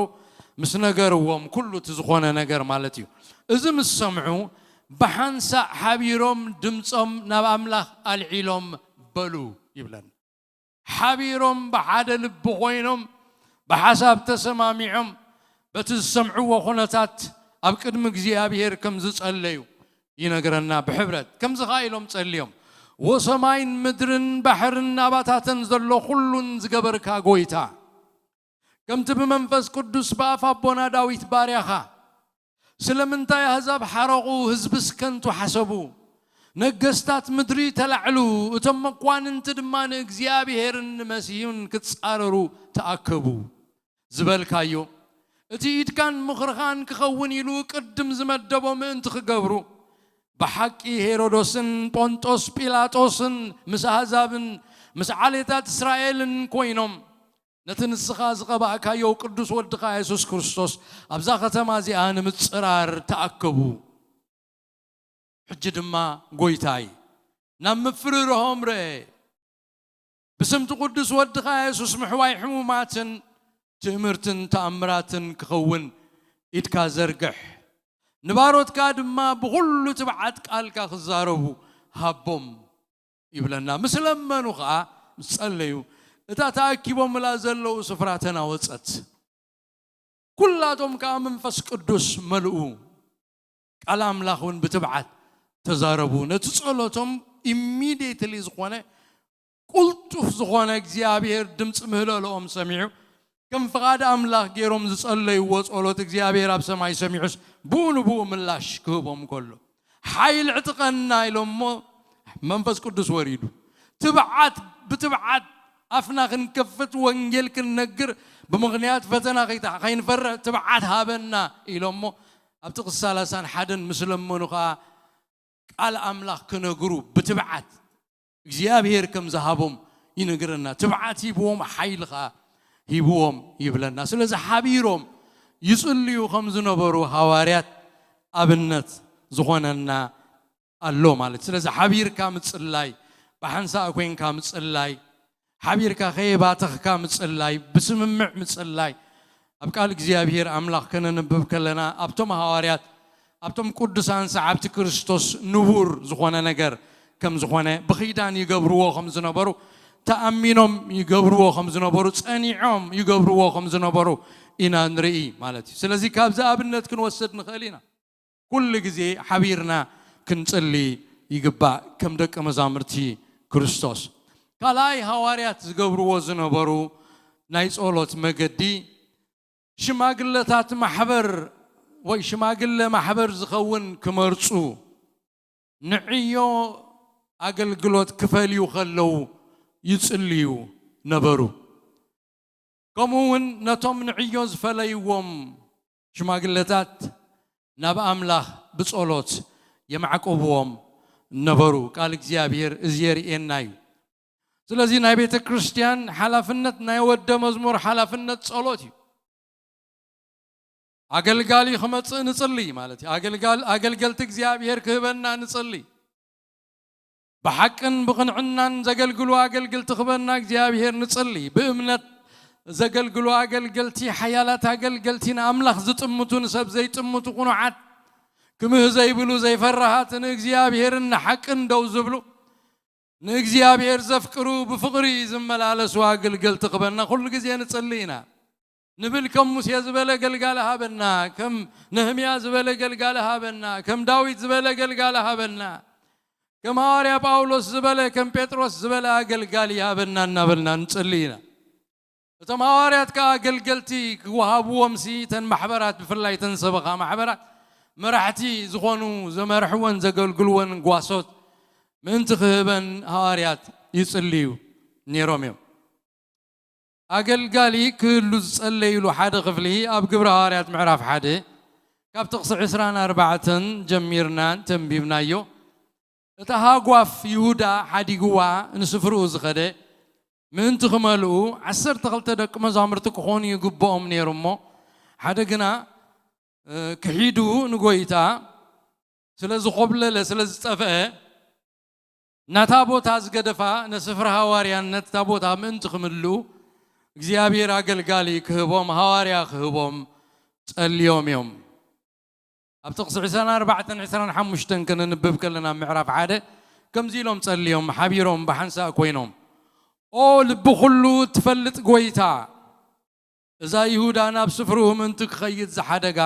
ምስ ነገርዎም፣ ኩሉ እቲ ዝኾነ ነገር ማለት እዩ። እዚ ምስ ሰምዑ፣ ብሓንሳእ ሓቢሮም ድምጾም ናብ ኣምላኽ ኣልዒሎም በሉ ይብለና። ሓቢሮም ብሓደ ልቢ ኮይኖም፣ ብሓሳብ ተሰማሚዖም፣ በቲ ዝሰምዕዎ ኩነታት ኣብ ቅድሚ እግዚኣብሔር ከም ዝጸለዩ ይነግረና። ብሕብረት ከምዚ ኸኣ ኢሎም ጸልዮም፣ "ወሰማይን ምድርን ባሕርን ናባታተን ዘሎ ኩሉን ዝገበርካ ጎይታ፣ ከምቲ ብመንፈስ ቅዱስ ብኣፍ ኣቦና ዳዊት ባርያኻ፣ ስለምንታይ ኣህዛብ ሓረቑ፣ ህዝብስ ከንቱ ሓሰቡ? ነገስታት ምድሪ ተላዕሉ፣ እቶም መኳንንቲ ድማ ንእግዚኣብሔርን ንመሲሁን ክጻረሩ ተኣከቡ ዝበልካዮ፣ እቲ ኢድካን ምኽርኻን ክኸውን ኢሉ ቅድም ዝመደቦ ምእንቲ ክገብሩ፣ ብሓቂ ሄሮዶስን ጶንጦስ ጲላጦስን ምስ ኣህዛብን ምስ ዓሌታት እስራኤልን ኮይኖም፣ ነቲ ንስኻ ዝቐባእካዮ ቅዱስ ወድኻ የሱስ ክርስቶስ ኣብዛ ከተማ እዚኣ ንምጽራር ተኣከቡ። ሕጂ ድማ ጎይታይ ናብ ምፍርርሆም ርአ። ብስምቲ ቅዱስ ወድኻ የሱስ ምሕዋይ ሕሙማትን ትእምርትን ተኣምራትን ክኸውን ኢድካ ዘርግሕ። ንባሮትካ ድማ ብኹሉ ትብዓት ቃልካ ክዛረቡ ሃቦም ይብለና። ምስ ለመኑ ኸኣ፣ ምስ ጸለዩ፣ እታ ተኣኪቦምላ ዘለዉ ስፍራ ተናወጸት። ኩላቶም ከኣ መንፈስ ቅዱስ መልኡ። ቃል ኣምላኽ እውን ብትብዓት ተዛረቡ። ነቲ ጸሎቶም ኢሚድየትሊ ዝኾነ፣ ቁልጡፍ ዝኾነ እግዚኣብሔር ድምፂ ምህለልኦም ሰሚዑ፣ ከም ፍቓድ ኣምላኽ ገይሮም ዝጸለይዎ ጸሎት እግዚኣብሔር ኣብ ሰማይ ሰሚዑስ ብኡ ንብኡ ምላሽ ክህቦም ከሎ፣ ሓይል ዕጥቐና ኢሎሞ መንፈስ ቅዱስ ወሪዱ። ትብዓት፣ ብትብዓት ኣፍና ክንከፍት ወንጌል ክንነግር፣ ብምኽንያት ፈተና ከይታ-፣ ከይንፈርሕ ትብዓት ሃበና ኢሎሞ ኣብ ጥቕሲ ሰላሳን ሓደን ምስ ለመኑ ኸኣ ቃል ኣምላኽ ክነግሩ ብትብዓት እግዚኣብሔር ከም ዝሃቦም ይነግረና። ትብዓት ሂብዎም፣ ሓይሊ ኸኣ ሂብዎም ይብለና። ስለዚ ሓቢሮም ይጽልዩ ከም ዝነበሩ ሃዋርያት ኣብነት ዝኾነና ኣሎ ማለት። ስለዚ ሓቢርካ ምጽላይ፣ ብሓንሳእ ኮይንካ ምጽላይ፣ ሓቢርካ ከየባተኽካ ምጽላይ፣ ብስምምዕ ምጽላይ፣ ኣብ ቃል እግዚኣብሔር ኣምላኽ ከነንብብ ከለና፣ ኣብቶም ሃዋርያት፣ ኣብቶም ቅዱሳን ሰዓብቲ ክርስቶስ ንቡር ዝኾነ ነገር ከም ዝኾነ፣ ብኺዳን ይገብርዎ ከም ዝነበሩ፣ ተኣሚኖም ይገብርዎ ከም ዝነበሩ፣ ጸኒዖም ይገብርዎ ከም ዝነበሩ ኢና ንርኢ ማለት እዩ። ስለዚ ካብዚ ኣብነት ክንወስድ ንኽእል ኢና። ኩሉ ግዜ ሓቢርና ክንጽሊ ይግባእ፣ ከም ደቀ መዛሙርቲ ክርስቶስ። ካልኣይ፣ ሃዋርያት ዝገብርዎ ዝነበሩ ናይ ጸሎት መገዲ፣ ሽማግለታት ማሕበር ወይ ሽማግለ ማሕበር ዝኸውን ክመርጹ፣ ንዕዮ ኣገልግሎት ክፈልዩ ከለዉ ይጽልዩ ነበሩ። ከምኡ እውን ነቶም ንዕዮ ዝፈለይዎም ሽማግለታት ናብ ኣምላኽ ብጸሎት የማዕቅብዎም ነበሩ። ቃል እግዚኣብሔር እዚ የርእየና እዩ። ስለዚ ናይ ቤተ ክርስቲያን ሓላፍነት፣ ናይ ወደ መዝሙር ሓላፍነት ጸሎት እዩ። ኣገልጋሊ ክመጽእ ንጽሊ ማለት እዩ። ኣገልጋል-፣ ኣገልገልቲ እግዚኣብሔር ክህበና ንጽሊ። ብሓቅን ብቕንዕናን ዘገልግሉ ኣገልግልቲ ክበና እግዚኣብሔር ንጽሊ። ብእምነት ዘገልግሉ ኣገልገልቲ፣ ሓያላት ኣገልገልቲ፣ ንኣምላኽ ዝጥምቱ፣ ንሰብ ዘይጥምቱ፣ ቅኑዓት፣ ክምህ ዘይብሉ፣ ዘይፈራሃት፣ ንእግዚኣብሔርን ንሓቅን ደው ዝብሉ፣ ንእግዚኣብሔር ዘፍቅሩ፣ ብፍቕሪ ዝመላለሱ ኣገልገልቲ ክበና ኩሉ ግዜ ንጽሊ ኢና። ንብል፣ ከም ሙሴ ዝበለ ገልጋሊ ሃበና፣ ከም ነህምያ ዝበለ ገልጋሊ ሃበና፣ ከም ዳዊት ዝበለ ገልጋሊ ሃበና፣ ከም ሃዋርያ ጳውሎስ ዝበለ፣ ከም ጴጥሮስ ዝበለ ኣገልጋሊ ሃበና እናበልና ንጽሊ ኢና። እቶም ሃዋርያት ከኣ ኣገልገልቲ ክወሃብዎምሲ፣ እተን ማሕበራት፣ ብፍላይ እተን ሰበኻ ማሕበራት፣ መራሕቲ ዝኾኑ፣ ዘመርሕወን ዘገልግልወን ጓሶት ምእንቲ ክህበን ሃዋርያት ይጽልዩ ነይሮም እዮም። ኣገልጋሊ ክህሉ ዝጸለይሉ ሓደ ክፍሊ ኣብ ግብረ ሃዋርያት ምዕራፍ ሓደ ካብ ጥቕሲ ዕስራን ኣርባዕተን ጀሚርና እንተንቢብናዮ፣ እታ ሃጓፍ ይሁዳ ሓዲግዋ ንስፍርኡ ዝኸደ ምእንቲ ክመልኡ ዓሰርተ ክልተ ደቂ መዛሙርቲ ክኾኑ ይግብኦም ነይሩ እሞ፣ ሓደ ግና፣ እ፣ ክሒዱ ንጎይታ ስለ ዝኾብለለ፣ ስለ ዝጠፍአ፣ ናታ ቦታ ዝገደፋ፣ ነስፍራ ሃዋርያነት እታ ቦታ ምእንቲ ክምልኡ እግዚኣብሔር ኣገልጋሊ ክህቦም፣ ሃዋርያ ክህቦም ጸልዮም እዮም። ኣብ ጥቕሲ ዕስራን ኣርባዕተን ዕስራን ሓሙሽተን ከነንብብ ከለና፣ ምዕራፍ ሓደ፣ ከምዚ ኢሎም ጸልዮም፣ ሓቢሮም ብሓንሳእ ኮይኖም፣ "ኦ ልቢ ኩሉ እትፈልጥ ጎይታ፣ እዛ ይሁዳ ናብ ስፍርኡ ምእንቲ ክኸይድ ዝሓደጋ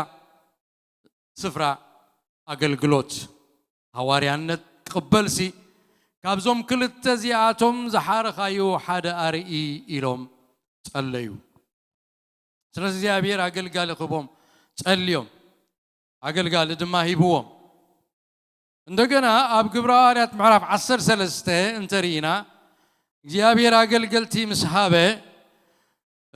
ስፍራ ኣገልግሎት ሃዋርያነት ክቕበልሲ፣ ካብዞም ክልተ እዚኣቶም ዝሓረኻዮ ሓደ ኣርኢ" ኢሎም ጸለዩ። ስለዚ እግዚኣብሔር ኣገልጋሊ ክቦም ጸልዮም፣ ኣገልጋሊ ድማ ሂብዎም። እንደገና ኣብ ግብረ ሃዋርያት ምዕራፍ ዓሰርተ ሰለስተ እንተርኢና እግዚኣብሔር ኣገልገልቲ ምስ ሃበ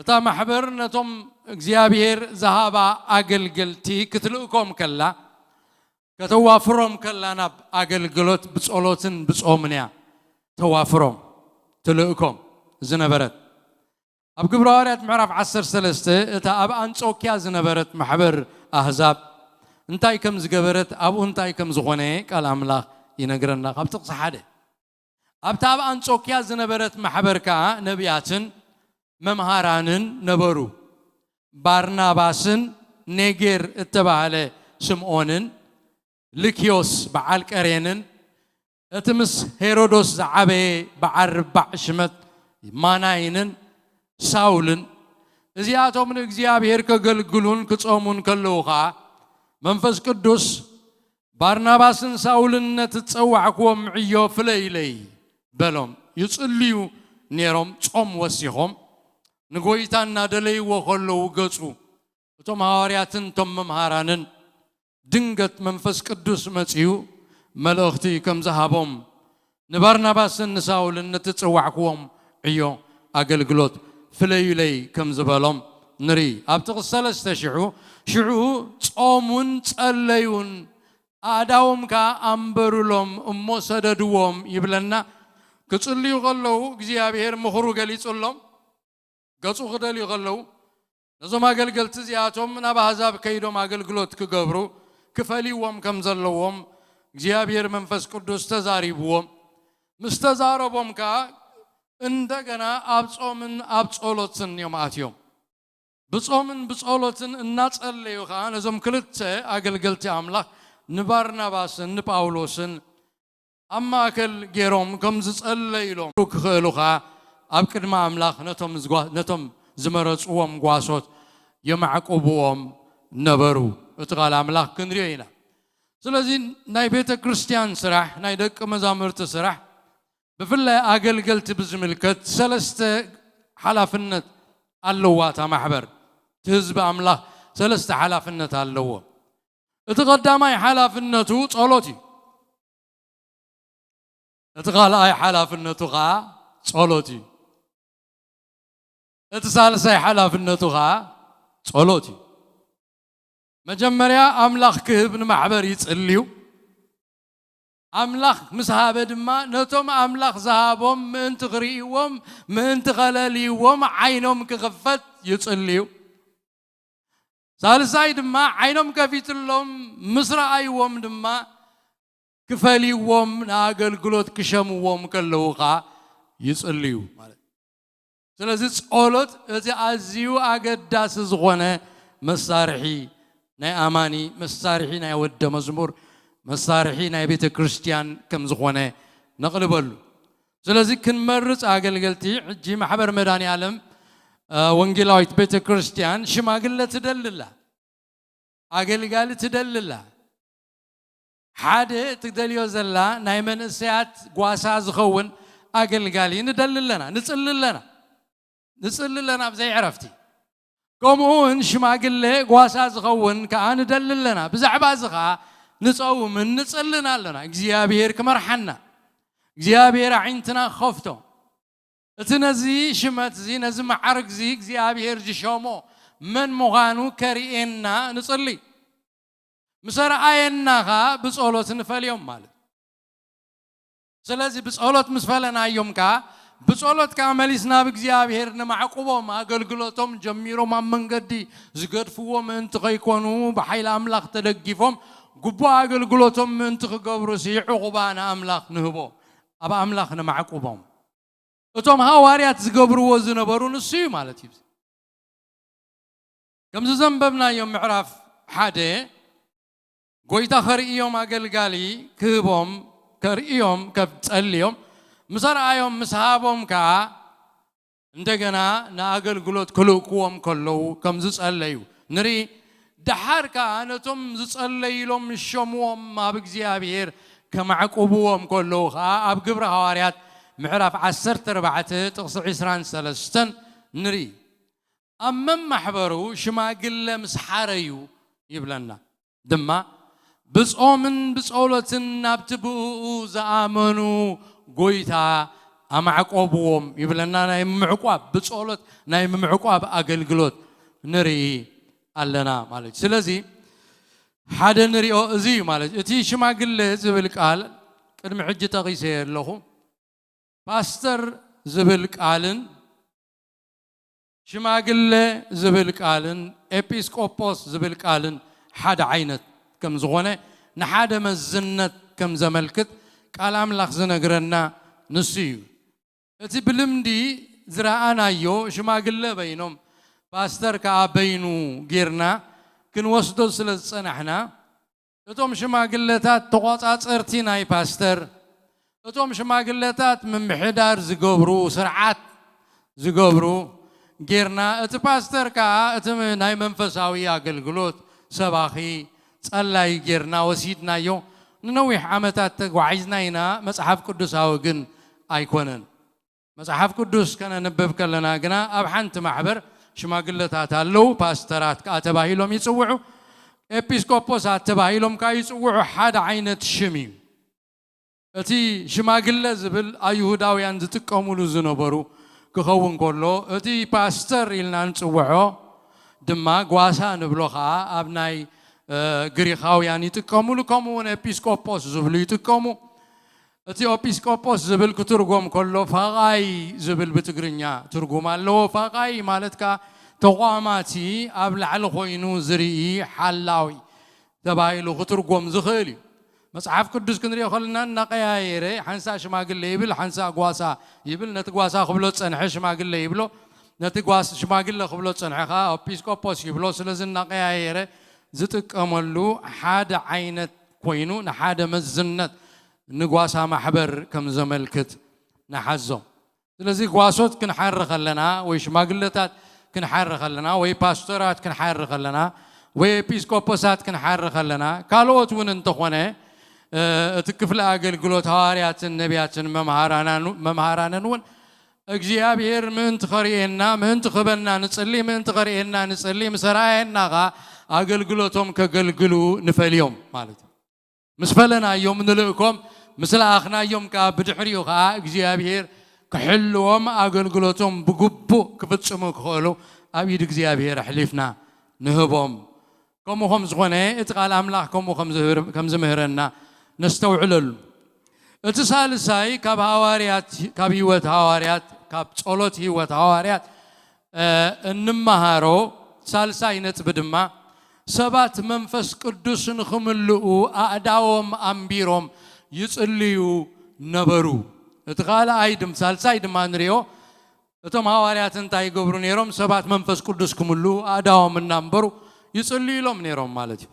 እታ ማሕበር ነቶም እግዚኣብሔር ዝሃባ ኣገልገልቲ ክትልእኮም ከላ ከተዋፍሮም ከላ ናብ ኣገልግሎት ብጸሎትን ብጾምን እያ ተዋፍሮም ትልእኮም ዝነበረት። ኣብ ግብረ ሃዋርያት ምዕራፍ ዓሰርተ ሰለስተ እታ ኣብ ኣንጾኪያ ዝነበረት ማሕበር ኣህዛብ እንታይ ከም ዝገበረት ኣብኡ እንታይ ከም ዝኾነ ቃል ኣምላኽ ይነግረና። ካብ ጥቕሲ ሓደ ኣብታ ኣብ ኣንጾኪያ ዝነበረት ማሕበር ከኣ ነቢያትን መምሃራንን ነበሩ። ባርናባስን ኔጌር እተባህለ ስምዖንን ልክዮስ በዓል ቀሬንን እቲ ምስ ሄሮዶስ ዝዓበየ በዓል ርባዕ ሽመት ማናይንን ሳውልን እዚኣቶም ንእግዚኣብሔር ከገልግሉን ክጾሙን ከለዉ ኸኣ መንፈስ ቅዱስ ባርናባስን ሳውልን ነቲ ዝጸዋዕክዎም ዕዮ ፍለዩለይ በሎም። ይጽልዩ ነይሮም፣ ጾም ወሲኾም ንጎይታ እናደለይዎ ከለዉ ገጹ እቶም ሃዋርያትን እቶም መምሃራንን ድንገት መንፈስ ቅዱስ መጺኡ መልእኽቲ ከም ዝሃቦም ንባርናባስን ንሳውልን ነቲ ዝጸዋዕክዎም ዕዮ ኣገልግሎት ፍለዩለይ ከም ዝበሎም ንርኢ። ኣብ ጥቕሲ ሰለስተ ሽዑ ሽዑ ጾሙን ጸለዩን ኣእዳዎም ከኣ ኣንበሩሎም እሞ ሰደድዎም ይብለና። ክጽልዩ ከለዉ እግዚኣብሔር ምኽሩ ገሊጹሎም ገጹ ክደልዩ ከለዉ ነዞም ኣገልገልቲ እዚኣቶም ናብ ኣህዛብ ከይዶም ኣገልግሎት ክገብሩ ክፈልይዎም ከም ዘለዎም እግዚኣብሔር መንፈስ ቅዱስ ተዛሪብዎም። ምስ ተዛረቦም ከኣ እንደገና ኣብ ጾምን ኣብ ጸሎትን እዮም ኣትዮም። ብጾምን ብጸሎትን እናጸለዩ ከኣ ነዞም ክልተ ኣገልገልቲ ኣምላኽ ንባርናባስን ንጳውሎስን ኣብ ማእከል ገይሮም ከም ዝጸለዩሎም ክኽእሉ ከኣ ኣብ ቅድሚ ኣምላኽ ነቶም ዝጓ-፣ ነቶም ዝመረጽዎም ጓሶት የማዕቁብዎም ነበሩ። እቲ ቃል ኣምላኽ ክንሪኦ ኢና። ስለዚ ናይ ቤተ ክርስቲያን ስራሕ፣ ናይ ደቂ መዛሙርቲ ስራሕ፣ ብፍላይ ኣገልገልቲ ብዝምልከት ሰለስተ ሓላፍነት ኣለዋ እታ ማሕበር። እቲ ህዝቢ ኣምላኽ ሰለስተ ሓላፍነት ኣለዎ። እቲ ቀዳማይ ሓላፍነቱ ጸሎት እዩ። እቲ ካልኣይ ሓላፍነቱ ኸኣ ጸሎት እዩ። እቲ ሳልሳይ ሓላፍነቱ ኸኣ ጸሎት እዩ። መጀመርያ ኣምላኽ ክህብ ንማሕበር ይጽልዩ። ኣምላኽ ምስ ሃበ ድማ ነቶም ኣምላኽ ዝሃቦም ምእንቲ ክርእይዎም፣ ምእንቲ ከለልይዎም ዓይኖም ክኽፈት ይጽልዩ። ሳልሳይ ድማ ዓይኖም ከፊትሎም ምስ ረኣይዎም ድማ ክፈልይዎም ንኣገልግሎት ክሸምዎም ከለዉ ኸኣ ይጽልዩ ማለት እዩ። ስለዚ ጸሎት እቲ ኣዝዩ ኣገዳሲ ዝኾነ መሳርሒ ናይ ኣማኒ፣ መሳርሒ ናይ ወደ መዝሙር፣ መሳርሒ ናይ ቤተ ክርስቲያን ከም ዝኾነ ነቕልበሉ። ስለዚ ክንመርጽ ኣገልገልቲ ሕጂ ማሕበር መድኃኔ ዓለም፣ እ፣ ወንጌላዊት ቤተ ክርስቲያን ሽማግለ ትደሊ ኣላ። ኣገልጋሊ ትደሊ ኣላ። ሓደ ትደልዮ ዘላ ናይ መንእሰያት ጓሳ ዝኸውን ኣገልጋሊ ንደሊ ኣለና፣ ንጽሊ ኣለና። ንጽሊ ኣለና ብዘይ ዕረፍቲ። ከምኡ እውን ሽማግለ ጓሳ ዝኸውን ከኣ ንደሊ ኣለና። ብዛዕባ እዚ ከኣ ንጸውምን ንጽልን ኣለና። እግዚኣብሔር ክመርሓና፣ እግዚኣብሔር ኣዒንትና ክኸፍቶ። እቲ ነዚ ሽመት እዚ፣ ነዚ መዓርግ እዚ እግዚኣብሔር ዝሸሞ መን ምዃኑ ከርእየና ንጽሊ። ምስ ኣርኣየና ኸኣ ብጸሎት ንፈልዮም ማለት። ስለዚ ብጸሎት ምስ ፈለናዮም ከኣ፣ ብጸሎት ከኣ መሊስና ኣብ እግዚኣብሔር ንማዕቁቦም። ኣገልግሎቶም ጀሚሮም ኣብ መንገዲ ዝገድፍዎ ምእንቲ ከይኮኑ፣ ብሓይሊ ኣምላኽ ተደጊፎም፣ ግቡእ ኣገልግሎቶም ምእንቲ ክገብሩሲ ዕቑባ ንኣምላኽ ንህቦ። ኣብ ኣምላኽ ንማዕቁቦም። እቶም ሃዋርያት ዝገብርዎ ዝነበሩ ንሱ እዩ ማለት እዩ። ከምዚ ዘንበብናዮም ምዕራፍ ሓደ፣ ጎይታ ከርእዮም ኣገልጋሊ ክህቦም፣ ከርእዮም፣ ከጸልዮም፣ ምስ ኣርኣዮም፣ ምስ ሃቦም ከኣ፣ እንደገና ንኣገልግሎት ክልእክዎም ከለዉ ከም ዝጸለዩ ንርኢ። ደሓር ከኣ ነቶም ዝጸለይሎም ዝሸምዎም ኣብ እግዚኣብሔር ከማዕቁብዎም ከለዉ ከኣ ኣብ ግብሪ ሃዋርያት ምዕራፍ ዓሰርተ ኣርባዕተ ጥቕሲ ዕስራን ሰለስተን ንርኢ። ኣብ መማሕበሩ ሽማግለ ምስ ሓረዩ ይብለና ድማ ብጾምን ብጸሎትን ናብቲ ብእኡ ዝኣመኑ ጎይታ ኣማዕቆብዎም ይብለና። ናይ ምዕቋብ ብጸሎት ናይ ምዕቋብ ኣገልግሎት ንርኢ ኣለና ማለት እዩ። ስለዚ ሓደ ንሪኦ እዚ እዩ ማለት እዩ። እቲ ሽማግለ ዝብል ቃል ቅድሚ ሕጂ ጠቒሰ ኣለኹ። ፓስተር ዝብል ቃልን ሽማግለ ዝብል ቃልን ኤጲስቆጶስ ዝብል ቃልን ሓደ ዓይነት ከም ዝኾነ ንሓደ መዝነት ከም ዘመልክት ቃል ኣምላኽ ዝነግረና ንሱ እዩ። እቲ ብልምዲ ዝረኣናዮ ሽማግለ በይኖም ፓስተር ከኣ በይኑ ጌርና ክንወስዶ ስለ ዝጸናሕና እቶም ሽማግለታት ተቖጻጸርቲ ናይ ፓስተር፣ እቶም ሽማግለታት ምምሕዳር ዝገብሩ፣ ስርዓት ዝገብሩ ጌርና፣ እቲ ፓስተር ከኣ እቲ ናይ መንፈሳዊ ኣገልግሎት ሰባኺ፣ ጸላይ ጌርና ወሲድናዮ። ንነዊሕ ዓመታት ተጓዒዝና ኢና፣ መጽሓፍ ቅዱሳዊ ግን ኣይኮነን። መጽሓፍ ቅዱስ ከነንብብ ከለና ግና ኣብ ሓንቲ ማሕበር ሽማግለታት ኣለዉ፣ ፓስተራት ከኣ ተባሂሎም ይጽውዑ፣ ኤጲስቆጶሳት ተባሂሎም ከኣ ይጽውዑ። ሓደ ዓይነት ሽም እዩ። እቲ ሽማግለ ዝብል ኣይሁዳውያን ዝጥቀሙሉ ዝነበሩ ክኸውን ከሎ፣ እቲ ፓስተር ኢልና ንጽውዖ ድማ ጓሳ ንብሎ ከኣ ኣብ ናይ፣ እ፣ ግሪኻውያን ይጥቀሙሉ፣ ከምኡ እውን ኤጲስቆጶስ ዝብሉ ይጥቀሙ። እቲ ኤጲስቆጶስ ዝብል ክትርጎም ከሎ፣ ፈቓይ ዝብል ብትግርኛ ትርጉም ኣለዎ። ፈቓይ ማለት ከኣ ተቋማቲ ኣብ ላዕሊ ኮይኑ ዝርኢ ሓላዊ ተባሂሉ ክትርጎም ዝኽእል እዩ። መጽሓፍ ቅዱስ ክንሪኦ ከለና እናቀያየረ ሓንሳእ ሽማግለ ይብል፣ ሓንሳእ ጓሳ ይብል። ነቲ ጓሳ ክብሎ ዝጸንሐ ሽማግለ ይብሎ፣ ነቲ ጓስ-፣ ሽማግለ ክብሎ ዝጸንሐ ከኣ ኤጲስቆጶስ ይብሎ። ስለዚ እናቀያየረ ዝጥቀመሉ ሓደ ዓይነት ኮይኑ ንሓደ መዝነት ንጓሳ ማሕበር ከም ዘመልክት ንሓዞ። ስለዚ ጓሶት ክንሓሪ ከለና ወይ ሽማግለታት ክንሓሪ ከለና ወይ ፓስተራት ክንሓሪ ከለና ወይ ኤጲስቆጶሳት ክንሓሪ ከለና ካልኦት እውን እንተኾነ፣ እ፣ እቲ ክፍሊ ኣገልግሎት ሃዋርያትን ነቢያትን መምሃራናን-፣ መምሃራንን እውን እግዚኣብሔር ምእንቲ ኸርእየና፣ ምእንቲ ክህበና ንጽሊ፣ ምእንቲ ኸርእየና ንጽሊ፣ ምስ ኣርኣየና ኸኣ ኣገልግሎቶም ከገልግሉ ንፈልዮም ማለት እዩ። ምስ ፈለናዮም ንልእኮም፣ ምስ ለኣኽናዮም ከኣ ብድሕሪኡ ከኣ እግዚኣብሔር ክሕልዎም ኣገልግሎቶም ብግቡእ ክፍጽሙ ክኽእሉ ኣብ ኢድ እግዚኣብሔር ኣሕሊፍና ንህቦም። ከምኡ ከም ዝኾነ እቲ ቃል ኣምላኽ ከምኡ ከም ዝህር-፣ ከም ዝምህረና ነስተውዕለሉ። እቲ ሳልሳይ ካብ ሃዋርያት፣ ካብ ህይወት ሃዋርያት፣ ካብ ጸሎት ህይወት ሃዋርያት፣ እ፣ እንመሃሮ ሳልሳይ ነጥቢ ድማ ሰባት መንፈስ ቅዱስ ንኽምልኡ ኣእዳዎም ኣንቢሮም ይጽልዩ ነበሩ። እቲ ካልኣይ ድም-፣ ሳልሳይ ድማ ንሪኦ እቶም ሃዋርያት እንታይ ይገብሩ ነይሮም? ሰባት መንፈስ ቅዱስ ክምልኡ ኣእዳዎም እናንበሩ ይጽልዩ ኢሎም ነይሮም ማለት እዩ።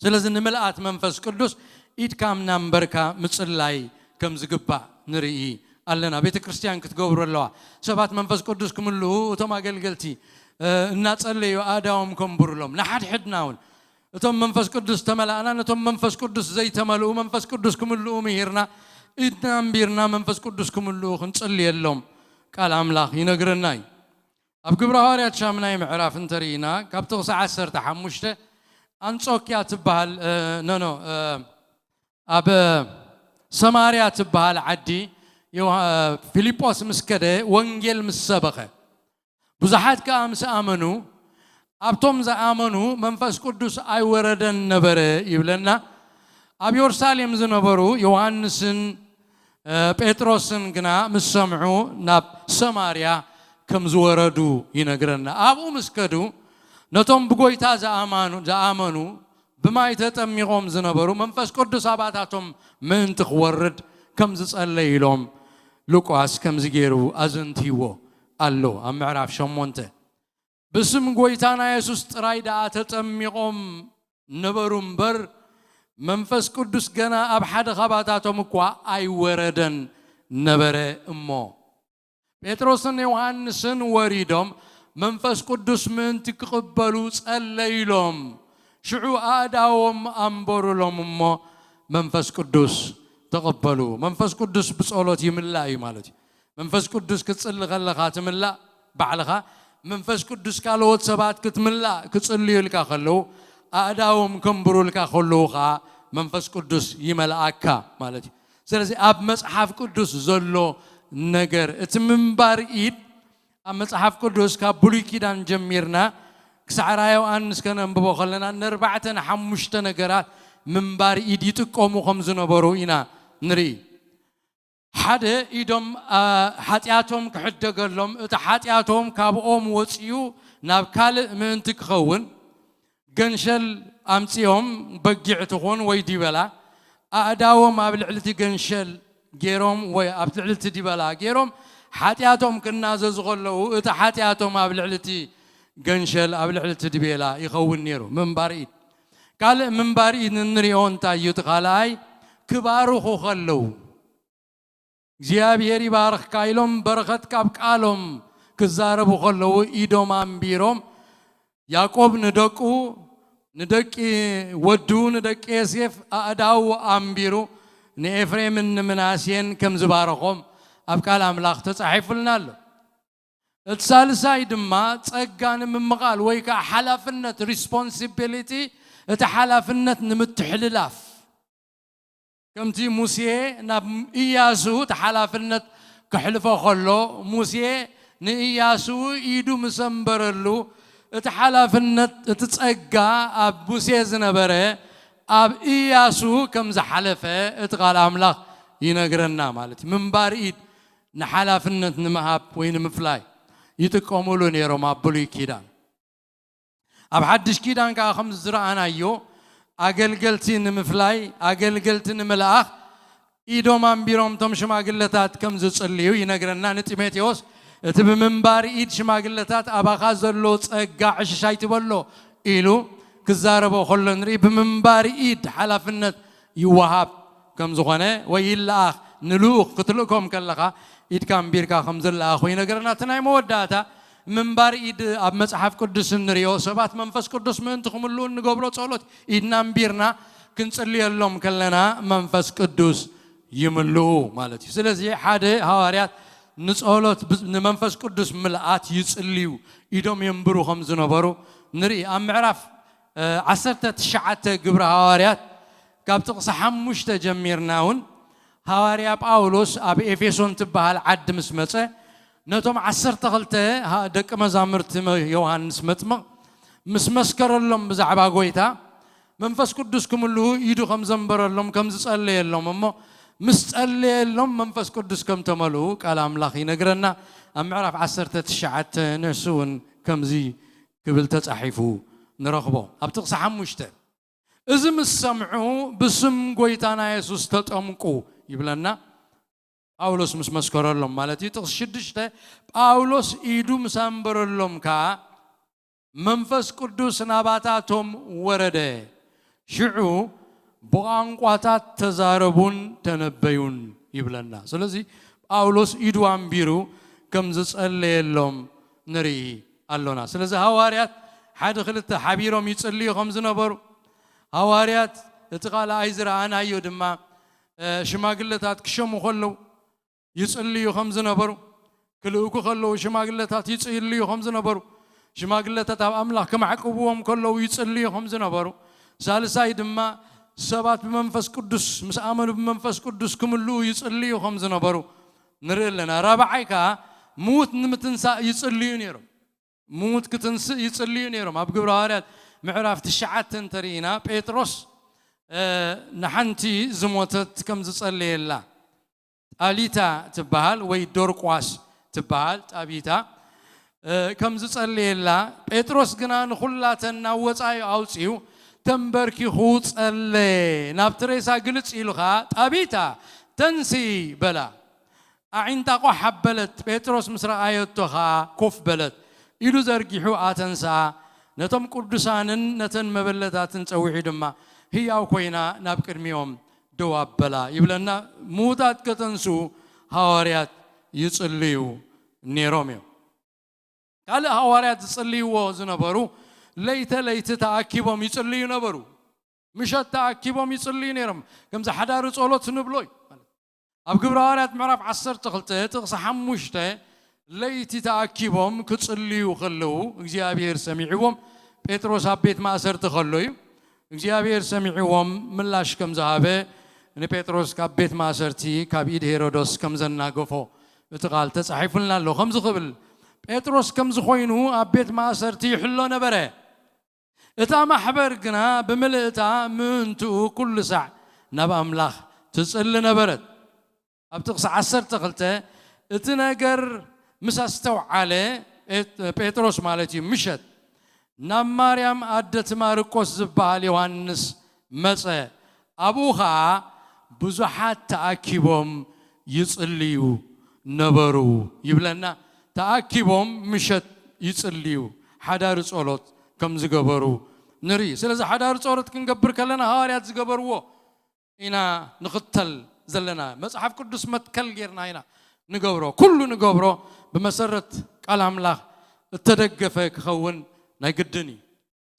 ስለዚ ንምልኣት መንፈስ ቅዱስ ኢድካ እናንበርካ ምጽላይ ከም ዝግባእ ንርኢ ኣለና። ቤተ ክርስቲያን ክትገብሩ ኣለዋ። ሰባት መንፈስ ቅዱስ ክምልኡ እቶም ኣገልገልቲ፣ እ፣ እናጸለዩ ኣእዳዎም ከንብሩሎም። ንሓድሕድና እውን እቶም መንፈስ ቅዱስ ተመላእና ነቶም መንፈስ ቅዱስ ዘይተመልኡ መንፈስ ቅዱስ ክምልኡ ምሂርና፣ ኢድና ኣንቢርና መንፈስ ቅዱስ ክምልኡ ክንጽልየሎም ቃል ኣምላኽ ይነግረና እዩ። ኣብ ግብረ ሃዋርያት ሻምናይ ምዕራፍ እንተርኢና፣ ካብ ጥቕሲ ዓሰርተ ሓሙሽተ፣ ኣንጾክያ ትበሃል፣ እ፣ ኖ፣ ኖ፣ እ፣ ኣብ ሰማርያ ትበሃል ዓዲ ዮሃ-፣ ፊልጶስ ምስ ከደ ወንጌል ምስ ሰበኸ፣ ብዙሓት ከኣ ምስ ኣመኑ፣ ኣብቶም ዝኣመኑ መንፈስ ቅዱስ ኣይወረደን ነበረ ይብለና። ኣብ የሩሳሌም ዝነበሩ ዮሃንስን፣ እ፣ ጴጥሮስን ግና ምስ ሰምዑ ናብ ሰማርያ ከም ዝወረዱ ይነግረና። ኣብኡ ምስ ከዱ ነቶም ብጎይታ ዝኣማኑ-፣ ዝኣመኑ ብማይ ተጠሚቖም ዝነበሩ መንፈስ ቅዱስ ኣባታቶም ምእንቲ ክወርድ ከም ዝጸለዩሎም ሉቃስ ከምዚ ገይሩ ኣዘንትይዎ ኣሎ። ኣብ ምዕራፍ ሸሞንተ ብስም ጎይታና የሱስ ጥራይ ደኣ ተጠሚቖም ነበሩ እምበር፣ መንፈስ ቅዱስ ገና ኣብ ሓደ ኻባታቶም እኳ ኣይወረደን ነበረ እሞ። ጴጥሮስን ዮሃንስን ወሪዶም መንፈስ ቅዱስ ምእንቲ ክቕበሉ ጸለዩሎም። ሽዑ ኣእዳዎም ኣንበሩሎም እሞ መንፈስ ቅዱስ ተቐበሉ። መንፈስ ቅዱስ ብጸሎት ይምላእ እዩ ማለት እዩ። መንፈስ ቅዱስ ክትጽሊ ከለኻ ትምላእ ባዕልኻ፣ መንፈስ ቅዱስ ካልኦት ሰባት ክትምላእ ክጽልዩልካ ከለዉ፣ ኣእዳዎም ከንብሩልካ ከለዉ ኸኣ መንፈስ ቅዱስ ይመልኣካ ማለት እዩ። ስለዚ ኣብ መጽሓፍ ቅዱስ ዘሎ ነገር፣ እቲ ምንባር ኢድ ኣብ መጽሓፍ ቅዱስ ካብ ብሉይ ኪዳን ጀሚርና ክሳዕ ራእየ ዮሃንስ ከነንብቦ ከለና፣ ንኣርባዕተ ንሓሙሽተ ነገራት ምንባር ኢድ ይጥቀሙ ከም ዝነበሩ ኢና ንርኢ። ሓደ፣ ኢዶም፣ ኣ፣ ሓጢኣቶም ክሕደገሎም፣ እቲ ሓጢኣቶም ካብኦም ወጺኡ ናብ ካልእ ምእንቲ ክኸውን፣ ገንሸል ኣምጺኦም፣ በጊዕ ትኹን ወይ ዲበላ፣ ኣእዳዎም ኣብ ልዕሊ እቲ ገንሸል ገይሮም ወይ ኣብ ልዕሊ እቲ ዲበላ ገይሮም፣ ሓጢኣቶም ክናዘዙ ከለዉ፣ እቲ ሓጢኣቶም ኣብ ልዕሊ እቲ ገንሸል፣ ኣብ ልዕሊ እቲ ዲቤላ ይኸውን ነይሩ። ምንባር ኢድ። ካልእ ምንባር ኢድ እንሪኦ እንታይ እዩ? እቲ ካልኣይ፣ ክባርኹ ከለዉ፣ እግዚኣብሔር ይባርኽካ ኢሎም በረኸት ካብ ቃሎም ክዛረቡ ከለዉ፣ ኢዶም ኣንቢሮም፣ ያዕቆብ ንደቁ፣ ንደቂ ወዱ፣ ንደቂ ዮሴፍ ኣእዳዉ ኣንቢሩ፣ ንኤፍሬምን ንምናሴን ከም ዝባረኾም ኣብ ቃል ኣምላኽ ተጻሒፉልና ኣሎ። እቲ ሳልሳይ ድማ ጸጋ ንምምቓል ወይ ከኣ ሓላፍነት፣ ሪስፖንሲቢሊቲ፣ እቲ ሓላፍነት ንምትሕልላፍ። ከምቲ ሙሴ ናብ ኢያሱ እቲ ሓላፍነት ከሕልፎ ከሎ፣ ሙሴ ንኢያሱ ኢዱ ምስ ኣንበረሉ፣ እቲ ሓላፍነት፣ እቲ ጸጋ ኣብ ሙሴ ዝነበረ ኣብ ኢያሱ ከም ዝሓለፈ እቲ ቃል ኣምላኽ ይነግረና ማለት እዩ። ምንባር ኢድ ንሓላፍነት ንምሃብ ወይ ንምፍላይ ይጥቀሙሉ ነይሮም ኣብ ብሉይ ኪዳን። ኣብ ሓድሽ ኪዳን ከኣ ከም ዝረኣናዮ፣ ኣገልገልቲ ንምፍላይ፣ ኣገልገልቲ ንምልኣኽ ኢዶም ኣንቢሮም እቶም ሽማግለታት ከም ዝጽልዩ ይነግረና። ንጢሞቴዎስ፣ "እቲ ብምንባር ኢድ ሽማግለታት ኣባኻ ዘሎ ጸጋ ዕሽሽ ኣይትበሎ" ኢሉ ክዛረቦ ከሎ ንርኢ። ብምንባር ኢድ ሓላፍነት ይወሃብ ከም ዝኾነ ወይ ይለኣኽ፣ ንልኡኽ ክትልእኮም ከለኻ ኢድካ ኣንቢርካ ከም ዝለኣኹ ይነግረና። እቲ ናይ መወዳእታ ምንባር ኢድ ኣብ መጽሓፍ ቅዱስ እንሪኦ፣ ሰባት መንፈስ ቅዱስ ምእንቲ ክምልኡ እንገብሮ ጸሎት፣ ኢድና ኣንቢርና ክንጽልየሎም ከለና መንፈስ ቅዱስ ይምልኡ ማለት እዩ። ስለዚ ሓደ፣ ሃዋርያት ንጸሎት ብ-፣ ንመንፈስ ቅዱስ ምልኣት ይጽልዩ፣ ኢዶም የንብሩ ከም ዝነበሩ ንርኢ። ኣብ ምዕራፍ፣ እ፣ ዓሰርተ ትሽዓተ ግብሪ ሃዋርያት ካብ ጥቕሲ ሓሙሽተ ጀሚርና እውን፣ ሃዋርያ ጳውሎስ ኣብ ኤፌሶን ትበሃል ዓዲ ምስ መጸ፣ ነቶም ዓሰርተ ክልተ ሃ-፣ ደቂ መዛሙርቲ መ-፣ ዮሃንስ መጥምቕ ምስ መስከረሎም ብዛዕባ ጐይታ፣ መንፈስ ቅዱስ ክምልኡ ኢዱ ከም ዘንበረሎም፣ ከም ዝጸለየሎም፣ እሞ ምስ ጸለየሎም መንፈስ ቅዱስ ከም ተመልኡ ቃል ኣምላኽ ይነግረና። ኣብ ምዕራፍ ዓሰርተ ትሽዓተ ንሱ እውን ከምዚ ክብል ተጻሒፉ ንረኽቦ። ኣብ ጥቕሲ ሓሙሽተ፣ "እዚ ምስ ሰምዑ ብስም ጐይታና የሱስ ተጠምቁ" ይብለና። ጳውሎስ ምስ መስከረሎም ማለት እዩ። ጥቕሲ ሽዱሽተ፣ ጳውሎስ ኢዱ ምስ ኣንበረሎም ከኣ መንፈስ ቅዱስ ናባታቶም ወረደ። ሽዑ ብቋንቋታት ተዛረቡን ተነበዩን ይብለና። ስለዚ ጳውሎስ ኢዱ ኣንቢሩ ከም ዝጸለየሎም ንርኢ ኣሎና። ስለዚ ሃዋርያት ሓደ ክልተ ሓቢሮም ይጽልዩ ከም ዝነበሩ፣ ሃዋርያት እቲ ካልኣይ ዝረኣናዮ ድማ፣ እ፣ ሽማግለታት ክሸሙ ከለዉ ይጽልዩ ከም ዝነበሩ፣ ክልእኩ ከለዉ ሽማግለታት ይጽልዩ ከም ዝነበሩ፣ ሽማግለታት ኣብ ኣምላኽ ክማዕቅብዎም ከለዉ ይጽልዩ ከም ዝነበሩ፣ ሳልሳይ ድማ ሰባት ብመንፈስ ቅዱስ ምስ ኣመኑ ብመንፈስ ቅዱስ ክምልኡ ይጽልዩ ከም ዝነበሩ ንርኢ ኣለና። ራብዓይ ከኣ ምዉት ንምትንሳእ ይጽልዩ ነይሮም። ምዉት ክትንስእ ይጽልዩ ነይሮም። ኣብ ግብረ ሃዋርያት ምዕራፍ ትሽዓተ እንተርኢና፣ ጴጥሮስ፣ እ፣ ንሓንቲ ዝሞተት ከም ዝጸለየላ፣ ጣሊታ ትበሃል ወይ ዶርቋስ ትበሃል፣ ጣቢታ፣ እ፣ ከም ዝጸለየላ፣ ጴጥሮስ ግና ንኹላተን ናብ ወጻኢ ኣውጺኡ ተንበርኪኹ ጸለየ። ናብቲ ሬሳ ግልጽ ኢሉ ኸኣ፣ "ጣቢታ፣ ተንስኢ" በላ። ኣዒንታ ቋሕ ኣበለት፣ ጴጥሮስ ምስ ረኣየቶ ኸኣ ኮፍ በለት። ኢዱ ዘርጊሑ ኣተንስኣ፣ ነቶም ቅዱሳንን ነተን መበለታትን ጸዊዑ ድማ ህያው ኮይና ናብ ቅድሚኦም ደው ኣበላ ይብለና። ምዉታት ከተንስኡ ሃዋርያት ይጽልዩ ነይሮም እዮም። ካልእ ሃዋርያት ዝጽልይዎ ዝነበሩ፣ ለይተ ለይቲ ተኣኪቦም ይጽልዩ ነበሩ። ምሸት ተኣኪቦም ይጽልዩ ነይሮም። ከምዚ ሓዳሪ ጸሎት ንብሎ እዩ። ኣብ ግብረ ሃዋርያት ምዕራፍ ዓሰርተ ክልተ ጥቕሲ ሓሙሽተ፣ ለይቲ ተኣኪቦም ክጽልዩ ከለዉ እግዚኣብሔር ሰሚዕዎም። ጴጥሮስ ኣብ ቤት ማእሰርቲ ከሎ እዩ እግዚኣብሔር ሰሚዕዎም። ምላሽ ከም ዝሃበ ንጴጥሮስ ካብ ቤት ማእሰርቲ ካብ ኢድ ሄሮዶስ ከም ዘናገፎ እቲ ቃል ተጻሒፉልና ኣሎ። ከምዚ ክብል ጴጥሮስ ከምዚ ኮይኑ ኣብ ቤት ማእሰርቲ ይሕሎ ነበረ። እታ ማሕበር ግና ብምልእታ ምእንትኡ ኩሉ ሳዕ ናብ ኣምላኽ ትጽሊ ነበረት። ኣብ ጥቕሲ ዓሰርተ ክልተ እቲ ነገር ምስ ኣስተውዓለ፣ ጴ- ጴጥሮስ ማለት እዩ፣ ምሸት ናብ ማርያም ኣደ እቲ ማርቆስ ዝበሃል ዮሃንስ መጸ። ኣብኡ ኸኣ ብዙሓት ተኣኪቦም ይጽልዩ ነበሩ ይብለና። ተኣኪቦም ምሸት ይጽልዩ፣ ሓዳሪ ጸሎት ከም ዝገበሩ ንርኢ። ስለዚ ሓዳሪ ጸሎት ክንገብር ከለና ሃዋርያት ዝገበርዎ ኢና ንኽተል ዘለና። መጽሓፍ ቅዱስ መትከል ጌርና ኢና ንገብሮ። ኩሉ ንገብሮ ብመሰረት ቃል ኣምላኽ እተደገፈ ክኸውን ናይ ግድን እዩ።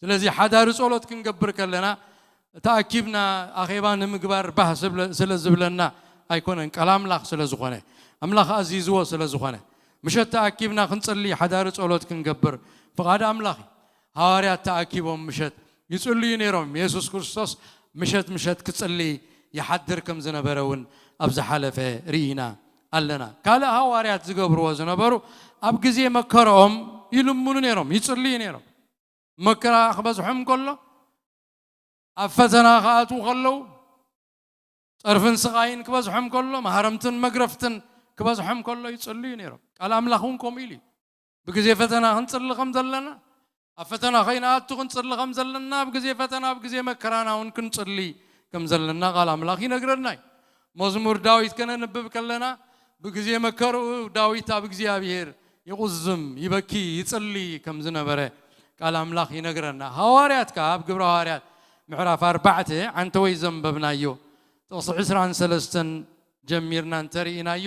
ስለዚ ሓዳሪ ጸሎት ክንገብር ከለና ተኣኪብና ኣኼባ ንምግባር ባህ ስለ ዝብለና ኣይኮነን፣ ቃል ኣምላኽ ስለ ዝኾነ፣ ኣምላኽ ኣዚዝዎ ስለ ዝኾነ፣ ምሸት ተኣኪብና ክንጽሊ ሓዳሪ ጸሎት ክንገብር ፍቓድ ኣምላኽ እዩ። ሃዋርያት ተኣኪቦም ምሸት ይጽልዩ ነይሮም። የሱስ ክርስቶስ ምሸት ምሸት ክጽሊ ይሓድር ከም ዝነበረ እውን ኣብ ዝሓለፈ ርኢና ኣለና። ካልእ ሃዋርያት ዝገብርዎ ዝነበሩ ኣብ ግዜ መከረኦም ይልምኑ ነይሮም፣ ይጽልዩ ነይሮም። መከራ ክበዝሖም ከሎ፣ ኣብ ፈተና ክኣትዉ ከለዉ፣ ጸርፍን ስቓይን ክበዝሖም ከሎ፣ ማህረምትን መግረፍትን ክበዝሖም ከሎ ይጽልዩ ነይሮም። ቃል ኣምላኽ እውን ከምኡ ኢሉ እዩ። ብግዜ ፈተና ክንጽሊ ከም ዘለና፣ ኣብ ፈተና ከይንኣቱ ክንጽሊ ከም ዘለና፣ ኣብ ግዜ ፈተና፣ ኣብ ግዜ መከራና እውን ክንጽሊ ከም ዘለና ቃል ኣምላኽ ይነግረና እዩ። መዝሙር ዳዊት ከነንብብ ከለና፣ ብግዜ መከርኡ ዳዊት ኣብ እግዚኣብሔር ይቑዝም፣ ይበኪ፣ ይጽሊ ከም ዝነበረ ቃል ኣምላኽ ይነግረና። ሃዋርያት ከኣ ኣብ ግብረ ሃዋርያት ምዕራፍ ኣርባዕተ ዓንተወይ ዘንበብናዮ ጥቕሲ ዕስራን ሰለስተን ጀሚርና እንተርኢናዮ፣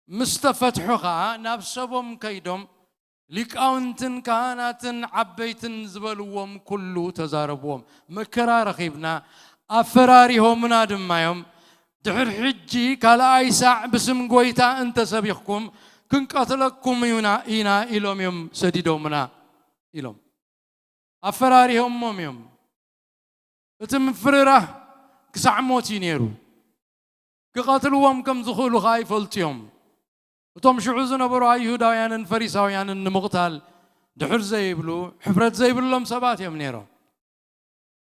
ምስ ተፈትሑ ኸኣ ናብ ሰቦም ከይዶም ሊቃውንትን ካህናትን ዓበይትን ዝበልዎም ኩሉ ተዛረብዎም። መከራ ረኺብና፣ ኣፈራሪሆምና ድማ እዮም። ድሕሪ ሕጂ ካልኣይ ሳዕ ብስም ጐይታ እንተሰቢኽኩም ክንቀትለኩም ኢና፣ ኢና ኢሎም እዮም ሰዲዶምና ኢሎም ኣፈራሪሆሞም እዮም። እቲ ምፍርራህ ክሳዕ ሞት እዩ ነይሩ። ክቐትልዎም ከም ዝኽእሉ ኸኣ ይፈልጡ እዮም። እቶም ሽዑ ዝነበሩ ኣይሁዳውያንን ፈሪሳውያንን ንምቕታል ድሕር ዘይብሉ፣ ሕፍረት ዘይብሎም ሰባት እዮም ነይሮም።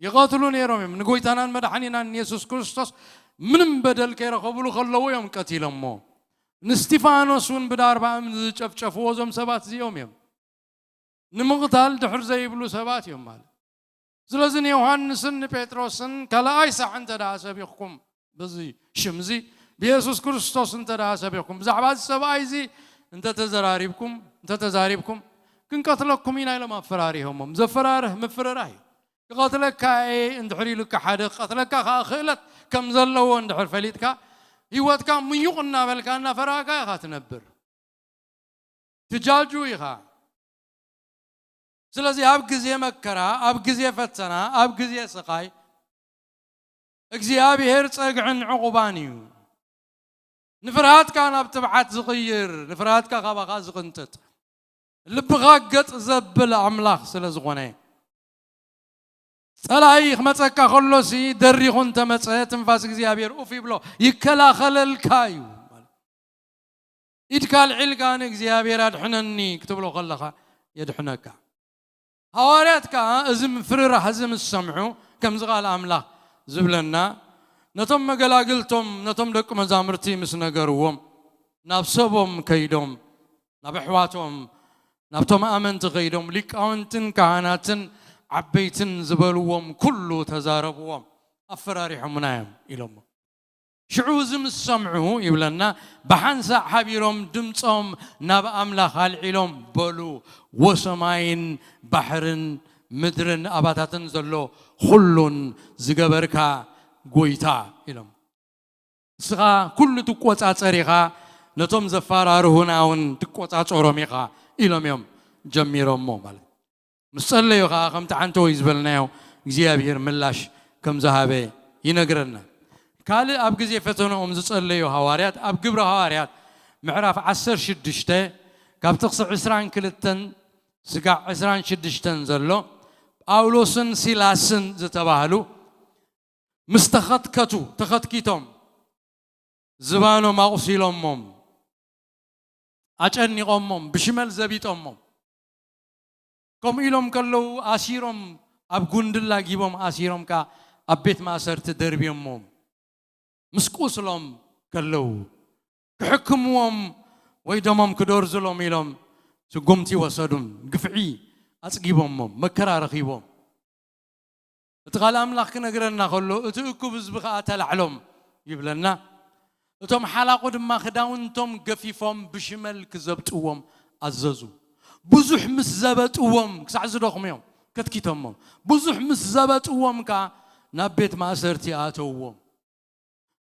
ይቐትሉ ነይሮም እዮም። ንጎይታናን መድሓኒናን የሱስ ክርስቶስ ምንም በደል ከይረኸብሉ ከለዉ እዮም ቀቲሎሞ። ንስቲፋኖስ እውን ብዳርባ እምኒ ዝጨፍጨፍዎ እዞም ሰባት እዚኦም እዮም። ንምቕታል ድሕር ዘይብሉ ሰባት እዮም ማለት። ስለዚ ንዮሃንስን ንጴጥሮስን ካልኣይ ሳዕ እንተ ደኣ ሰቢኽኩም፣ በዚ ሽምዚ ብየሱስ ክርስቶስ እንተ ደኣ ሰቢኽኩም፣ ብዛዕባ እዚ ሰብኣይ እዚ እንተ ተዘራሪብኩም፣ እንተ ተዛሪብኩም፣ ክንቀትለኩም ኢና ኢሎም ኣፈራሪሆሞም። ዘፈራርህ ምፍርራህ እዩ። ክቐትለካ እየ እንድሕር ኢሉካ ሓደ፣ ክቐትለካ ከኣ ክእለት ከም ዘለዎ እንድሕር ፈሊጥካ፣ ህይወትካ ምዩቕ እናበልካ እናፈራህካ ኢኻ ትነብር። ትጃጁ ኢኻ። ስለዚ ኣብ ግዜ መከራ፣ ኣብ ግዜ ፈተና፣ ኣብ ግዜ ስቓይ እግዚኣብሔር ጸግዕን ዕቑባን እዩ። ንፍርሃትካ ናብ ትብዓት ዝቕይር፣ ንፍርሃትካ ካባኻ ዝቕንጥጥ፣ ልብኻ ገጥ ዘብል ኣምላኽ ስለ ዝኾነ፣ ጸላኢ ክመጸካ ከሎሲ ደሪኹ እንተመጸ ትንፋስ እግዚኣብሔር ኡፍ ይብሎ፣ ይከላኸለልካ እዩ። ኢድካ ኣልዒልካ ንእግዚኣብሔር ኣድሕነኒ ክትብሎ ከለኻ የድሕነካ። ሃዋርያት ከኣ እዚ ምፍርራህ እዚ ምስ ሰምዑ፣ ከምዚ ቃል ኣምላኽ ዝብለና፣ ነቶም መገላግልቶም፣ ነቶም ደቂ መዛሙርቲ ምስ ነገርዎም፣ ናብ ሰቦም ከይዶም፣ ናብ ኣሕዋቶም፣ ናብቶም ኣመንቲ ከይዶም፣ ሊቃውንትን ካህናትን ዓበይትን ዝበልዎም ኩሉ ተዛረብዎም፣ ኣፈራሪሖምና እዮም ኢሎሞ። ሽዑ እዚ ምስ ሰምዑ ይብለና፣ ብሓንሳእ ሓቢሮም ድምጾም ናብ ኣምላኽ ኣልዒሎም በሉ፣ "ወሰማይን ባሕርን ምድርን ኣባታትን ዘሎ ኩሉን ዝገበርካ ጎይታ" ኢሎም። "ንስኻ ኩሉ ትቆጻጸር ኢኻ፣ ነቶም ዘፈራርሁና እውን ትቆጻጸሮም ኢኻ" ኢሎም እዮም ጀሚሮሞ ማለት። ምስ ጸለዩ ኸኣ፣ ከምቲ ዓንተወይ ዝበልናዮ፣ እግዚኣብሔር ምላሽ ከም ዝሃበ ይነግረና። ካልእ ኣብ ግዜ ፈተንኦም ዝጸለዩ ሃዋርያት፣ ኣብ ግብሪ ሃዋርያት ምዕራፍ ዓሰርተ ሽዱሽተ ካብ ጥቕሲ ዕስራን ክልተን ስጋዕ ዕስራን ሽዱሽተን ዘሎ፣ ጳውሎስን ሲላስን ዝተባህሉ ምስ ተኸትከቱ፣ ተኸትኪቶም፣ ዝባኖም ኣቑሲሎሞም፣ ኣጨኒቖሞም፣ ብሽመል ዘቢጦሞም፣ ከምኡ ኢሎም ከለዉ ኣሲሮም፣ ኣብ ጉንድላ ጊቦም ኣሲሮም ከኣ ኣብ ቤት ማእሰርቲ ደርብዮሞም፣ ምስ ቁስሎም ከለዉ፣ ክሕክምዎም ወይ ደሞም ክደርዙሎም ኢሎም ስጉምቲ ወሰዱም፣ ግፍዒ ኣጽጊቦሞም፣ መከራ ረኺቦም። እቲ ቃል ኣምላኽ ክነግረና ከሎ፣ እቲ እኩብ ህዝቢ ከኣ ተላዕሎም ይብለና። እቶም ሓላቑ ድማ ክዳውንቶም ገፊፎም ብሽመል ክዘብጥዎም ኣዘዙ። ብዙሕ ምስ ዘበጥዎም፣ ክሳዕ ዝደኽሙ እዮም ከትኪቶሞም። ብዙሕ ምስ ዘበጥዎም ከኣ ናብ ቤት ማእሰርቲ ኣተውዎም።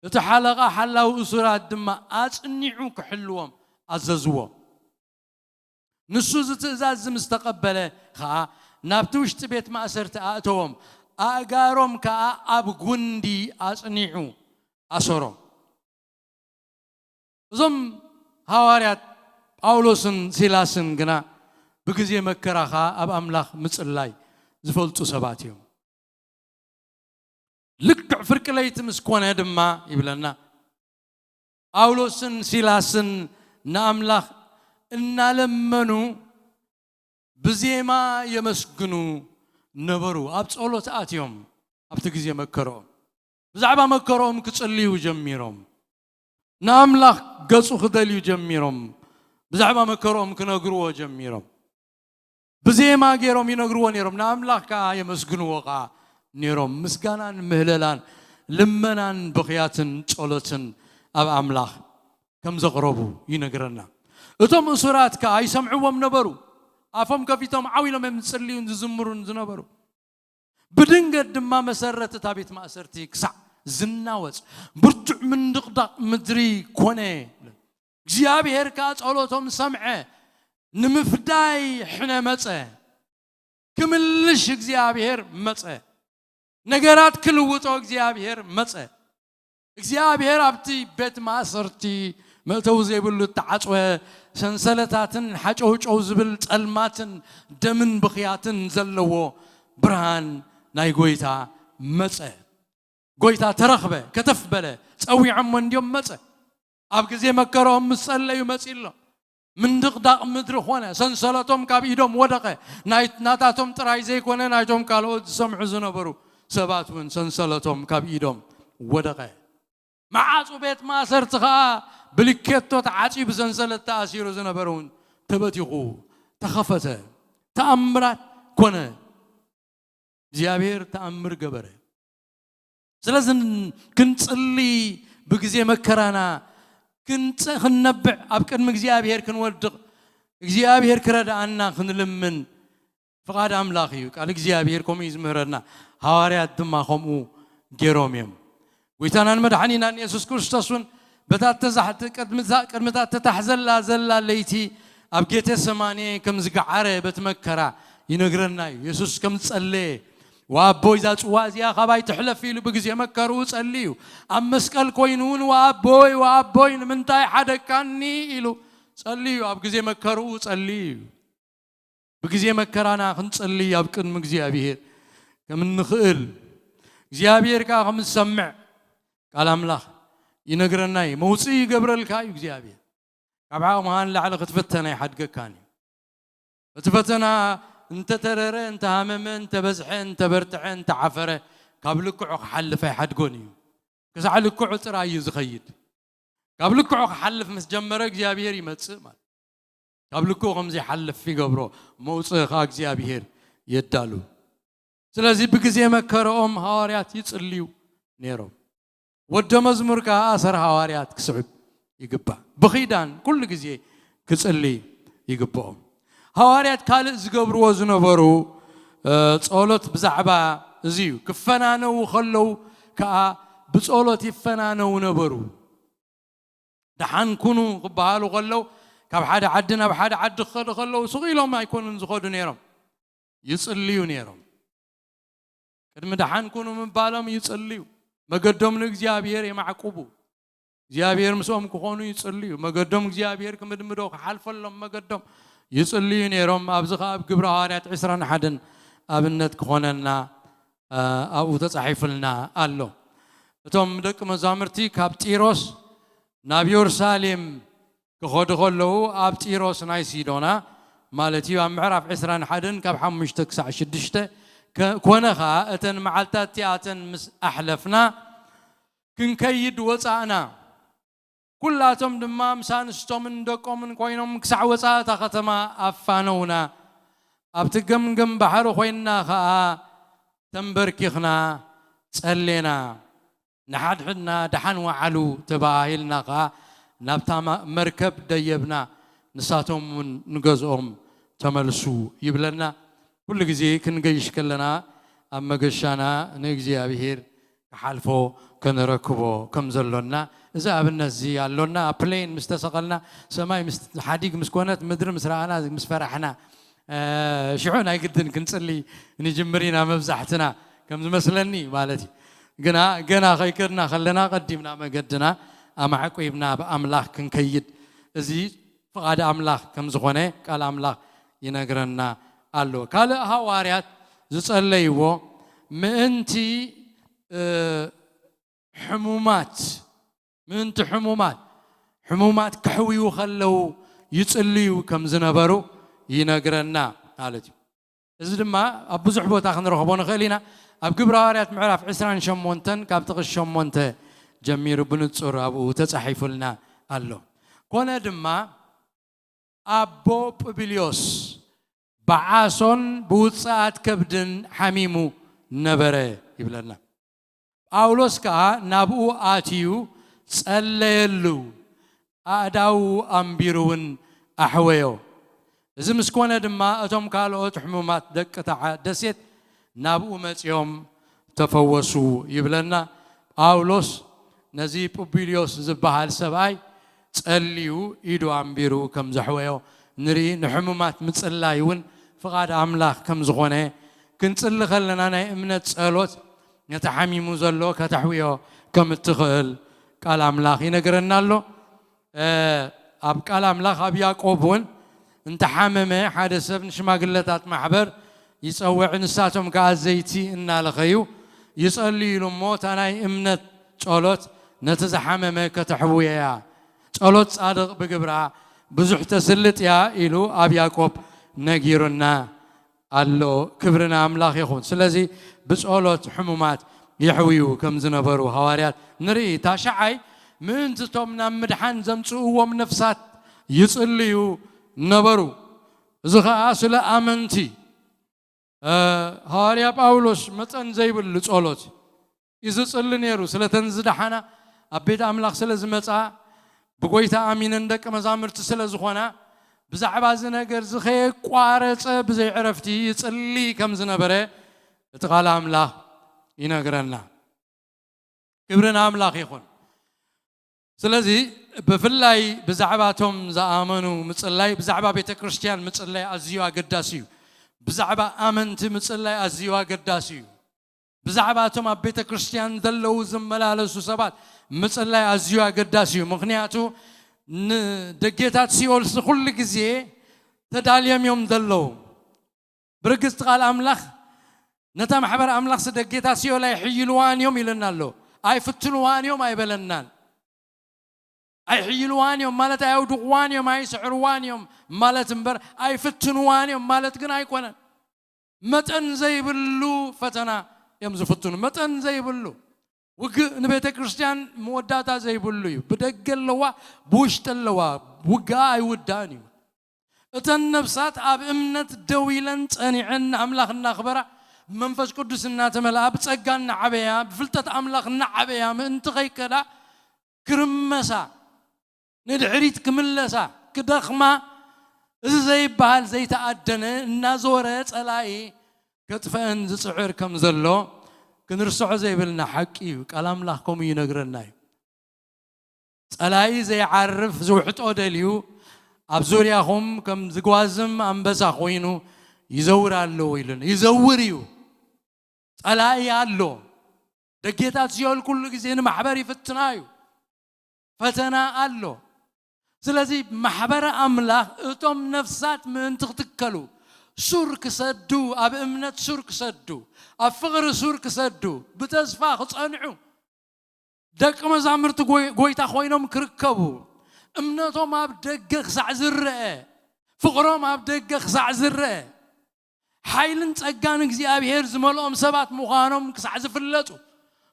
እቲ ሓለቓ ሓላዊ እሱራት ድማ ኣጽኒዑ ክሕልዎም ኣዘዝዎ። ንሱ እዚ ትእዛዝ እዚ ምስ ተቐበለ ኸኣ፣ ናብቲ ውሽጢ ቤት ማእሰርቲ ኣእተዎም፣ ኣእጋሮም ከኣ ኣብ ጉንዲ ኣጽኒዑ ኣሰሮም። እዞም ሃዋርያት ጳውሎስን ሲላስን ግና ብግዜ መከራ ኸኣ ኣብ ኣምላኽ ምጽላይ ዝፈልጡ ሰባት እዮም። ልክዕ ፍርቂ ለይቲ ምስ ኮነ ድማ ይብለና፣ ጳውሎስን ሲላስን ንኣምላኽ እናለመኑ ብዜማ የመስግኑ ነበሩ። ኣብ ጸሎት ኣትዮም ኣብቲ ግዜ መከርኦም ብዛዕባ መከርኦም ክጽልዩ ጀሚሮም። ንኣምላኽ ገጹ ክደልዩ ጀሚሮም። ብዛዕባ መከርኦም ክነግርዎ ጀሚሮም። ብዜማ ገይሮም ይነግርዎ ነይሮም። ንኣምላኽ ከኣ የመስግንዎ ከኣ ነይሮም። ምስጋናን ምህለላን ልመናን ብኽያትን ጸሎትን ኣብ ኣምላኽ ከም ዘቕረቡ ይነግረና። እቶም እሱራት ከኣ ይሰምዕዎም ነበሩ። ኣፎም ከፊቶም ዓው ኢሎም እዮም ዝጽልዩን ዝዝምሩን ዝነበሩ። ብድንገት ድማ መሰረት እታ ቤት ማእሰርቲ ክሳዕ ዝናወጽ ብርቱዕ ምንድቕዳቕ ምድሪ ኮነ። እግዚኣብሔር ከኣ ጸሎቶም ሰምዐ፣ ንምፍዳይ ሕነ መጸ። ክምልሽ እግዚኣብሔር መጸ። ነገራት ክልውጦ እግዚኣብሔር መጸ። እግዚኣብሔር ኣብቲ ቤት ማእሰርቲ መእተዊ ዘይብሉ እተዓጽወ ሰንሰለታትን ሓጨውጨው ዝብል ጸልማትን ደምን ብኽያትን ዘለዎ ብርሃን ናይ ጎይታ መጸ። ጎይታ ተረኽበ፣ ከተፍ በለ፣ ጸዊዖሞ እንድዮም መጸ። ኣብ ግዜ መከርኦም ምስ ጸለዩ መጺ ኣሎ። ምንድቕዳቕ ምድሪ ኾነ፣ ሰንሰለቶም ካብ ኢዶም ወደቐ። ናይ ናታቶም ጥራይ ዘይኮነ ናይቶም ካልኦት ዝሰምዑ ዝነበሩ ሰባት እውን ሰንሰለቶም ካብ ኢዶም ወደቐ። መዓጹ ቤት ማእሰርቲ ኸኣ ብልኬቶ ተዓጽዩ ብሰንሰለት ተኣሲሩ ዝነበረ እውን ተበቲኹ ተኸፈተ። ተኣምራት ኮነ። እግዚኣብሔር ተኣምር ገበረ። ስለዚ ክንጽሊ ብግዜ መከራና ክንጽ- ክንነብዕ ኣብ ቅድሚ እግዚኣብሔር ክንወድቕ እግዚኣብሔር ክረድኣና ክንልምን ፍቓድ ኣምላኽ እዩ። ቃል እግዚኣብሔር ከምኡ እዩ ዝምህረና። ሃዋርያት ድማ ከምኡ ገይሮም እዮም። ጎይታናን መድሓኒናን የሱስ ክርስቶስ እውን በታ ተዛሕቲ ቅድሚ እዛ- ቅድሚ እታ ተታሕዘላ ዘላ ለይቲ ኣብ ጌቴሰማኔ ከም ዝገዓረ በቲ መከራ ይነግረና እዩ። የሱስ ከም ዝጸለየ፣ "ወኣቦይ፣ እዛ ጽዋ እዚኣ ካባይ ትሕለፍ" ኢሉ ብግዜ መከርኡ ጸልዩ። ኣብ መስቀል ኮይኑ እውን "ወኣቦይ፣ ወኣቦይ፣ ንምንታይ ሓደግካኒ?" ኢሉ ጸልዩ። ኣብ ግዜ መከርኡ ጸልዩ እዩ። ብግዜ መከራና ክንጸልይ ኣብ ቅድሚ እግዚኣብሔር ከም እንኽእል፣ እግዚኣብሔር ከኣ ከም ዝሰምዕ ቃል ኣምላኽ ይነግረና እዩ። መውጽኢ ይገብረልካ እዩ እግዚኣብሔር። ካብ ዓቕምኻ ንላዕሊ ክትፍተን ኣይሓድገካን እዩ። እቲ ፈተና እንተተረረ፣ እንተሃመመ፣ እንተበዝሐ፣ እንተበርትዐ፣ እንተዓፈረ፣ ካብ ልክዑ ክሓልፍ ኣይሓድጎን እዩ። ክሳዕ ልክዑ ጥራይ እዩ ዝኸይድ። ካብ ልክዑ ክሓልፍ ምስ ጀመረ እግዚኣብሔር ይመጽእ ማለት። ካብ ልክዑ ከም ዘይሓልፍ ይገብሮ፣ መውጽኢ ኸኣ እግዚኣብሔር የዳሉ። ስለዚ ብግዜ መከረኦም ሃዋርያት ይጽልዩ ነይሮም። ወደ መዝሙር ከኣ ኣሰር ሃዋርያት ክስዕብ ይግባእ። ብኺዳን ኩሉ ግዜ ክጽሊ ይግብኦም። ሃዋርያት ካልእ ዝገብርዎ ዝነበሩ፣ እ፣ ጸሎት ብዛዕባ እዚ እዩ። ክፈናነዉ ከለዉ ከኣ ብጸሎት ይፈናነዉ ነበሩ። ደሓን ኩኑ ክበሃሉ ከለዉ፣ ካብ ሓደ ዓዲ ናብ ሓደ ዓዲ ክኸዱ ከለዉ፣ ስቕ ኢሎም ኣይኮኑን ዝኸዱ ነይሮም። ይጽልዩ ነይሮም። ቅድሚ ደሓን ኩኑ ምባሎም ይጽልዩ። መገዶም ንእግዚኣብሔር የማዕቁቡ። እግዚኣብሔር ምስኦም ክኾኑ ይጽልዩ፣ መገዶም እግዚኣብሔር ክምድምዶ ክሓልፈሎም መገዶም ይጽልዩ ነይሮም። ኣብዚ ኸዓ ኣብ ግብረ ሃዋርያት ዕስራን ሓደን ኣብነት ክኾነና ኣብኡ ተጻሒፉልና ኣሎ። እቶም ደቂ መዛሙርቲ ካብ ጢሮስ ናብ የሩሳሌም ክኸዱ ከለዉ ኣብ ጢሮስ ናይ ሲዶና ማለት እዩ ኣብ ምዕራፍ ዕስራን ሓደን ካብ ሓሙሽተ ክሳዕ ሽዱሽተ ኮነ ኸዓ እተን መዓልታት እቲኣተን ምስ ኣሕለፍና ክንከይድ ወጻእና። ኩላቶም ድማ ምስ ኣንስቶምን ደቆምን ኮይኖም ክሳዕ ወጻእታ ከተማ ኣፋነውና። ኣብቲ ገምገም ባሕሪ ኮይንና ኸኣ ተንበርኪኽና ጸሌና። ንሓድሕድና ደሓን ወዓሉ ተባሂልና ኸኣ ናብታ መርከብ ደየብና። ንሳቶም እውን ንገዝኦም ተመልሱ ይብለና። ኩሉ ግዜ ክንገይሽ ከለና ኣብ መገሻና ንእግዚኣብሔር ክሓልፎ ከነረክቦ ከም ዘሎና እዚ ኣብነት እዚ ኣሎና። ኣብ ፕሌን ምስ ተሰቐልና ሰማይ ምስ ሓዲግ ምስ ኮነት ምድሪ ምስ ረኣና ምስ ፈራሕና ሽዑ ናይ ግድን ክንጽሊ ንጅምር ኢና መብዛሕትና ከም ዝመስለኒ ማለት እዩ። ግና ገና ከይከድና ከለና ቀዲምና መገድና ኣማዕቂብና ብኣምላኽ ክንከይድ እዚ ፍቓድ ኣምላኽ ከም ዝኾነ ቃል ኣምላኽ ይነግረና ኣሎ። ካልእ ሃዋርያት ዝጸለይዎ ምእንቲ ሕሙማት ምእንቲ ሕሙማት ሕሙማት ክሕውዩ ከለዉ ይጽልዩ ከም ዝነበሩ ይነግረና ማለት እዩ። እዚ ድማ ኣብ ብዙሕ ቦታ ክንረኽቦ ንኽእል ኢና። ኣብ ግብረ ሃዋርያት ምዕራፍ ዕስራን ሸሞንተን ካብ ጥቕስ ሸሞንተ ጀሚሩ ብንጹር ኣብኡ ተጻሒፉልና ኣሎ። ኮነ ድማ ኣቦ ጵብልዮስ ብዓሶን ብውጽኣት ከብድን ሓሚሙ ነበረ ይብለና። ጳውሎስ ከኣ ናብኡ ኣትዩ ጸለየሉ፣ ኣእዳዉ ኣንቢሩ እውን ኣሕወዮ። እዚ ምስ ኮነ ድማ እቶም ካልኦት ሕሙማት ደቂ እታ ደሴት ናብኡ መጺኦም ተፈወሱ ይብለና። ጳውሎስ ነዚ ጵቢልዮስ ዝበሃል ሰብኣይ ጸልዩ ኢዱ ኣንቢሩ ከም ዘሕወዮ ንርኢ። ንሕሙማት ምጽላይ እውን ፍቓድ ኣምላኽ ከም ዝኾነ ክንጽሊ ከለና ናይ እምነት ጸሎት ነቲ ሓሚሙ ዘሎ ከተሕውዮ ከም እትኽእል ቃል ኣምላኽ ይነግረና ኣሎ። ኣብ ቃል ኣምላኽ ኣብ ያዕቆብ እውን እንተሓመመ ሓደ ሰብ ንሽማግለታት ማሕበር ይጸውዕ፣ ንሳቶም ከኣ ዘይቲ እናለኸዩ ይጸልዩሉ እሞ እታ ናይ እምነት ጸሎት ነቲ ዝሓመመ ከተሕውዮ እያ። ጸሎት ጻድቕ ብግብራ ብዙሕ ተስልጥ እያ ኢሉ ኣብ ያዕቆብ ነጊሩና ኣሎ። ክብሪ ንኣምላኽ ይኹን። ስለዚ ብጸሎት ሕሙማት የሕውዩ ከም ዝነበሩ ሃዋርያት ንርኢ። ታሽዓይ ምእንቲ እቶም ናብ ምድሓን ዘምጽእዎም ነፍሳት ይጽልዩ ነበሩ። እዚ ኸኣ ስለ ኣመንቲ። ሃዋርያ ጳውሎስ መጠን ዘይብሉ ጸሎት እዩ ዝጽሊ ነይሩ። ስለተን ዝደሓና ኣብ ቤት ኣምላኽ ስለ ዝመጻ ብጎይታ ኣሚነን ደቂ መዛሙርቲ ስለ ዝኾና ብዛዕባ እዚ ነገር እዚ ከየቋረጸ ብዘይ ዕረፍቲ ይጽሊ ከም ዝነበረ እቲ ቃል ኣምላኽ ይነግረና። ክብሪ ንኣምላኽ ይኹን። ስለዚ ብፍላይ ብዛዕባ እቶም ዝኣመኑ ምጽላይ፣ ብዛዕባ ቤተ ክርስቲያን ምጽላይ ኣዝዩ ኣገዳሲ እዩ። ብዛዕባ ኣመንቲ ምጽላይ ኣዝዩ ኣገዳሲ እዩ። ብዛዕባ እቶም ኣብ ቤተ ክርስቲያን ዘለዉ ዝመላለሱ ሰባት ምጽላይ ኣዝዩ ኣገዳሲ እዩ። ምኽንያቱ ንደጌታት ሲኦልሲ ኩሉ ግዜ ተዳልዮም እዮም ዘለዉ። ብርግጽቲ ቃል ኣምላኽ ነታ ማሕበር ኣምላኽሲ ደጌታት ሲኦል ኣይሕይልዋን እዮም ኢለና ኣሎ። ኣይፍትንዋን እዮም ኣይበለናን። ኣይሕይልዋን እዮም ማለት ኣየውድቕዋን እዮም ኣይስዕርዋን እዮም ማለት እምበር ኣይፍትንዋን እዮም ማለት ግን ኣይኮነን። መጠን ዘይብሉ ፈተና እዮም ዝፍትኑ። መጠን ዘይብሉ ውግእ ንቤተ ክርስቲያን መወዳእታ ዘይብሉ እዩ። ብደገ ኣለዋ፣ ብውሽጢ ኣለዋ፣ ውግኣ ኣይውዳእን እዩ። እተን ነፍሳት ኣብ እምነት ደው ኢለን ጸኒዐን ንኣምላኽ እናኽበራ ብመንፈስ ቅዱስ እናተመልኣ ብጸጋ እናዓበያ ብፍልጠት ኣምላኽ እናዓበያ ምእንቲ ከይከዳ ክርመሳ ንድሕሪት ክምለሳ ክደኽማ እዚ ዘይበሃል ዘይተኣደነ እናዞረ ጸላኢ ከጥፈአን ዝጽዕር ከም ዘሎ ክንርስዖ ዘይብልና ሓቂ እዩ። ቃል ኣምላኽ ከምኡ ይነግረና እዩ። ጸላኢ ዘይዓርፍ ዝውሕጦ ደልዩ ኣብ ዙርያኹም ከም ዝጓዝም ኣንበሳ ኮይኑ ይዘውር ኣለዎ ኢሉና። ይዘውር እዩ። ጸላኢ ኣሎ። ደጌታት ሲኦል ኩሉ ግዜ ንማሕበር ይፍትና እዩ። ፈተና ኣሎ። ስለዚ ማሕበረ ኣምላኽ እቶም ነፍሳት ምእንቲ ክትከሉ፣ ሱር ክሰዱ፣ ኣብ እምነት ሱር ክሰዱ፣ ኣብ ፍቕሪ ሱር ክሰዱ፣ ብተስፋ ክጸንዑ፣ ደቂ መዛሙርቲ ጎይ-፣ ጎይታ ኮይኖም ክርከቡ፣ እምነቶም ኣብ ደገ ክሳዕ ዝረአ፣ ፍቕሮም ኣብ ደገ ክሳዕ ዝረአ፣ ሓይልን ጸጋን እግዚኣብሔር ዝመልኦም ሰባት ምዃኖም ክሳዕ ዝፍለጡ፣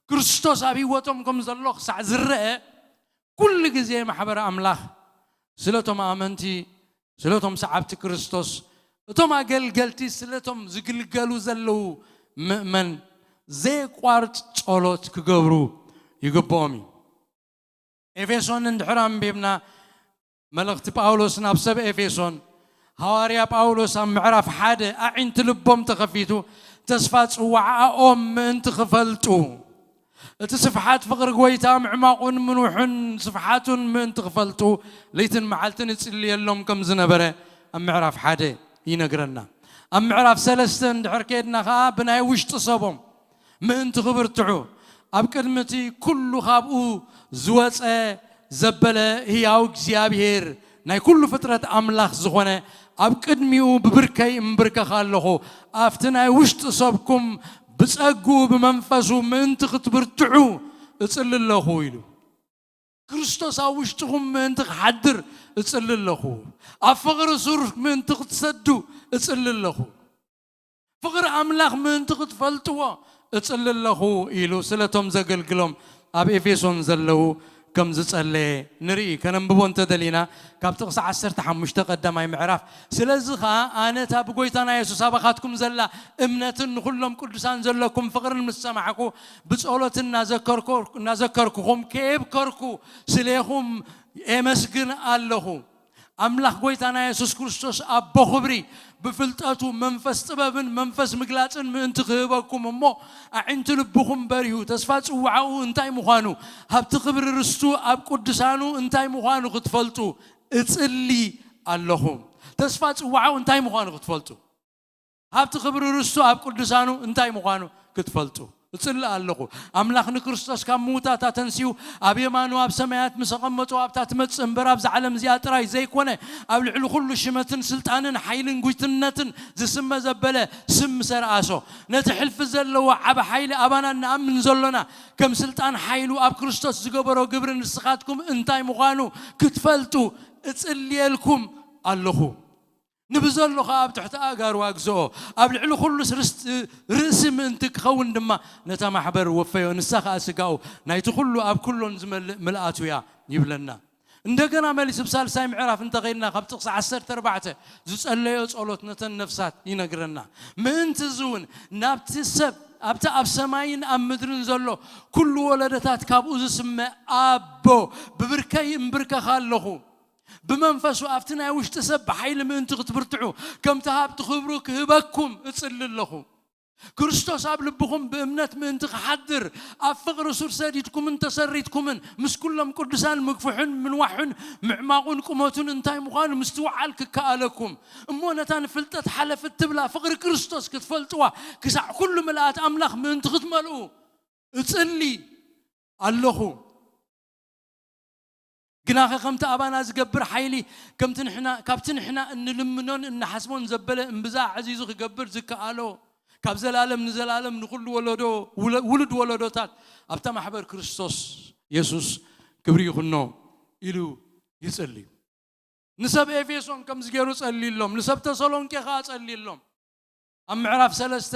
ክርስቶስ ኣብ ህይወቶም ከም ዘሎ ክሳዕ ዝረአ፣ ኩሉ ግዜ ማሕበረ ኣምላኽ ስለቶም ኣመንቲ፣ ስለቶም ሰዓብቲ ክርስቶስ፣ እቶም ኣገልገልቲ ስለቶም ዝግልገሉ ዘለዉ ምእመን ዘየቋርጽ ጸሎት ክገብሩ ይግብኦም እዩ። ኤፌሶን እንድሕር ኣንቢብና፣ መልእኽቲ ጳውሎስ ናብ ሰብ ኤፌሶን፣ ሃዋርያ ጳውሎስ ኣብ ምዕራፍ ሓደ ኣዒንቲ ልቦም ተኸፊቱ፣ ተስፋ ጽዋዓኦም ምእንቲ ክፈልጡ፣ እቲ ስፍሓት ፍቕሪ ጐይታ ምዕማቑን ምንውሑን ስፍሓቱን ምእንቲ ክፈልጡ፣ ለይትን መዓልትን ይጽልየሎም ከም ዝነበረ ኣብ ምዕራፍ ሓደ ይነግረና። ኣብ ምዕራፍ ሰለስተ እንድሕር ከድና ኸኣ ብናይ ውሽጢ ሰቦም ምእንቲ ክብርትዑ፣ ኣብ ቅድሚ እቲ ኩሉ ካብኡ ዝወጸ ዘበለ ህያው እግዚኣብሔር ናይ ኩሉ ፍጥረት ኣምላኽ ዝኾነ፣ ኣብ ቅድሚኡ ብብርከይ እምብርከኽ ኣለኹ፣ ኣብቲ ናይ ውሽጢ ሰብኩም ብጸግኡ ብመንፈሱ ምእንቲ ክትብርትዑ እጽሊ ኣለኹ ኢሉ። ክርስቶስ ኣብ ውሽጥኹም ምእንቲ ክሓድር እጽሊ ኣለኹ። ኣብ ፍቕሪ ሱር ምእንቲ ክትሰዱ እጽሊ ኣለኹ። ፍቕሪ ኣምላኽ ምእንቲ ክትፈልጥዎ እጽሊ ኣለኹ ኢሉ ስለቶም ዘገልግሎም ኣብ ኤፌሶን ዘለዉ ከም ዝጸለየ ንርኢ። ከነንብቦ እንተደሊና ካብ ጥቕሲ ዓሰርተ ሓሙሽተ ቀዳማይ ምዕራፍ፣ ስለዚ ኸኣ ኣነ እታ ብጐይታና የሱስ ኣባኻትኩም ዘላ እምነትን ንኹሎም ቅዱሳን ዘለኩም ፍቕርን ምስ ሰማዕኩ፣ ብጸሎት እናዘከርኩ-፣ እናዘከርኩኹም ከየብከርኩ ስሌኹም ኤመስግን ኣለኹ። ኣምላኽ ጐይታና የሱስ ክርስቶስ ኣቦ ኽብሪ ብፍልጠቱ መንፈስ ጥበብን መንፈስ ምግላጽን ምእንቲ ክህበኩም እሞ፣ ኣዒንቲ ልብኹም በሪሁ፣ ተስፋ ጽዋዕኡ እንታይ ምዃኑ፣ ሃብቲ ኽብሪ ርስቱ ኣብ ቅዱሳኑ እንታይ ምዃኑ ክትፈልጡ እጽሊ ኣለኹ። ተስፋ ጽዋዕኡ እንታይ ምዃኑ ክትፈልጡ። ሃብቲ ኽብሪ ርስቱ ኣብ ቅዱሳኑ እንታይ ምዃኑ ክትፈልጡ እጽሊ ኣለኹ። ኣምላኽ ንክርስቶስ ካብ ምዉታት ኣተንሲኡ ኣብ የማኑ ኣብ ሰማያት ምስ ኣቐመጦ፣ ኣብታ ትመጽእ እምበር ኣብዛ ዓለም እዚኣ ጥራይ ዘይኮነ፣ ኣብ ልዕሊ ኹሉ ሽመትን ስልጣንን ሓይልን ጉጅትነትን ዝስመ ዘበለ ስም ምስ ኣርኣሶ፣ ነቲ ሕልፊ ዘለዎ ዓቢ ሓይሊ ኣባና እንኣምን ዘሎና፣ ከም ስልጣን ሓይሉ ኣብ ክርስቶስ ዝገበሮ ግብሪ ንስኻትኩም እንታይ ምዃኑ ክትፈልጡ እጽልየልኩም ኣለኹ። ንብዘሎ ኸኣ ኣብ ትሕቲ ኣእጋሩ ኣግዝኦ፣ ኣብ ልዕሊ ኹሉስ ርስቲ-፣ ርእሲ ምእንቲ ክኸውን ድማ ነታ ማሕበር ወፈዮ፣ ንሳ ኸኣ ስጋኡ ናይቲ ኹሉ ኣብ ኩሎን ዝመልእ ምልኣቱ እያ ይብለና። እንደገና መሊሱ ብሳልሳይ ምዕራፍ እንተኸይድና ካብ ጥቕሲ ዓሰርተ ኣርባዕተ ዝጸለዮ ጸሎት ነተን ነፍሳት ይነግረና። ምእንቲ እዚ እውን ናብቲ ሰብ ኣብቲ ኣብ ሰማይን ኣብ ምድርን ዘሎ ኩሉ ወለዶታት ካብኡ ዝስመ ኣቦ ብብርከይ እምብርከኻ ኣለኹ። ብመንፈሱ ኣብቲ ናይ ውሽጢ ሰብ ብሓይሊ ምእንቲ ክትብርትዑ፣ ከምቲ ሃብቲ ክብሩ ክህበኩም እጽሊ ኣለኹ። ክርስቶስ ኣብ ልብኹም ብእምነት ምእንቲ ክሓድር፣ ኣብ ፍቕሪ ሱር ሰዲድኩምን ተሰሪትኩምን ምስ ኩሎም ቅዱሳን ምግፍሑን ምንዋሑን ምዕማቑን ቁመቱን እንታይ ምዃኑ ምስትውዓል ክከኣለኩም፣ እሞ ነታ ንፍልጠት ሓለፍ እትብላ ፍቕሪ ክርስቶስ ክትፈልጥዋ፣ ክሳዕ ኩሉ ምልኣት ኣምላኽ ምእንቲ ክትመልኡ እጽሊ ኣለኹ። ግናኸ ከምቲ ኣባና ዝገብር ሓይሊ፣ ከምቲ ንሕና፣ ካብቲ ንሕና እንልምኖን እንሓስቦን ዘበለ እምብዛ ኣዕዚዙ ክገብር ዝከኣሎ፣ ካብ ዘላለም ንዘላለም ንኹሉ ወለዶ፣ ውለ-፣ ውሉድ ወለዶታት ኣብታ ማሕበር ክርስቶስ የሱስ ክብሪ ይኹኖ ኢሉ ይጽሊ። ንሰብ ኤፌሶን ከምዚ ገይሩ ጸልይሎም፣ ንሰብ ተሰሎንቄ ኸኣ ጸልይሎም። ኣብ ምዕራፍ ሰለስተ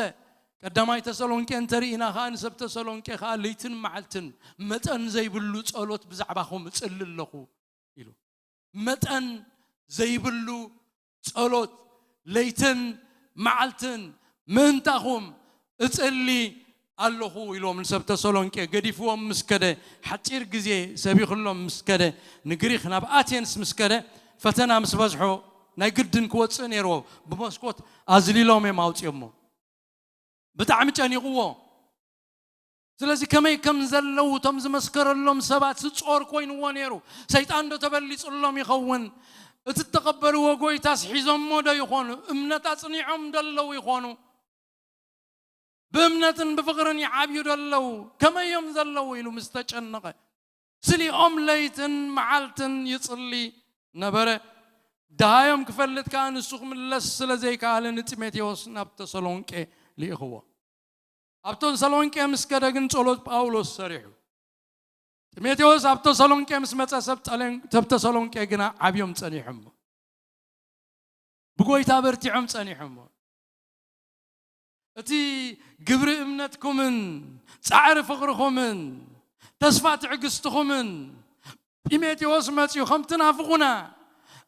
ቀዳማይ ተሰሎንቄ እንተርኢና ኸኣ፣ ንሰብ ተሰሎንቄ ኸኣ ለይትን መዓልትን መጠን ዘይብሉ ጸሎት ብዛዕባኹም እጽሊ ኣለኹ ኢሉ። መጠን ዘይብሉ ጸሎት ለይትን መዓልትን ምእንታኹም እጽሊ ኣለኹ ኢልዎም ንሰብ ተሰሎንቄ። ገዲፍዎም ምስ ከደ፣ ሓጺር ግዜ ሰቢኹሎም ምስ ከደ፣ ንግሪኽ ናብ ኣቴንስ ምስ ከደ፣ ፈተና ምስ በዝሖ ናይ ግድን ክወጽእ ነይርዎ። ብመስኮት ኣዝሊሎም እዮም ኣውጺኦሞ። ብጣዕሚ ጨኒቕዎ። ስለዚ ከመይ ከም ዘለዉ እቶም ዝመስከረሎም ሰባት ጾር ኮይንዎ ነይሩ። ሰይጣን ዶ ተበሊጹሎም ይኸውን? እቲ እተቐበልዎ ጐይታስ ሒዞሞ ዶ ይኾኑ? እምነት ኣጽኒዖም ዶ ኣለዉ ይኾኑ? ብእምነትን ብፍቕርን ይዓብዩ ዶ ኣለዉ? ከመይ እዮም ዘለዉ? ኢሉ ምስ ተጨነቐ፣ ስሊኦም ለይትን መዓልትን ይጽሊ ነበረ። ደሃዮም ክፈልጥ ከኣ ንሱ ክምለስ ስለ ዘይከኣለ ንጢሞቴዎስ ናብ ተሰሎንቄ ልኢኽዎ። ኣብ ተሰሎንቄ ምስ ከደ ግን ጸሎት ጳውሎስ ሰሪሑ። ጢሞቴዎስ ኣብ ተሰሎንቄ ምስ መጸ ሰብ ጠለን- ሰብ ተሰሎንቄ ግና ዓብዮም ጸኒሖሞ። ብጎይታ በርቲዖም ጸኒሖሞ። እቲ ግብሪ እምነትኩምን ጻዕሪ ፍቕርኹምን ተስፋ ትዕግስትኹምን ጢሞቴዎስ መጺኡ ከም ትናፍቑና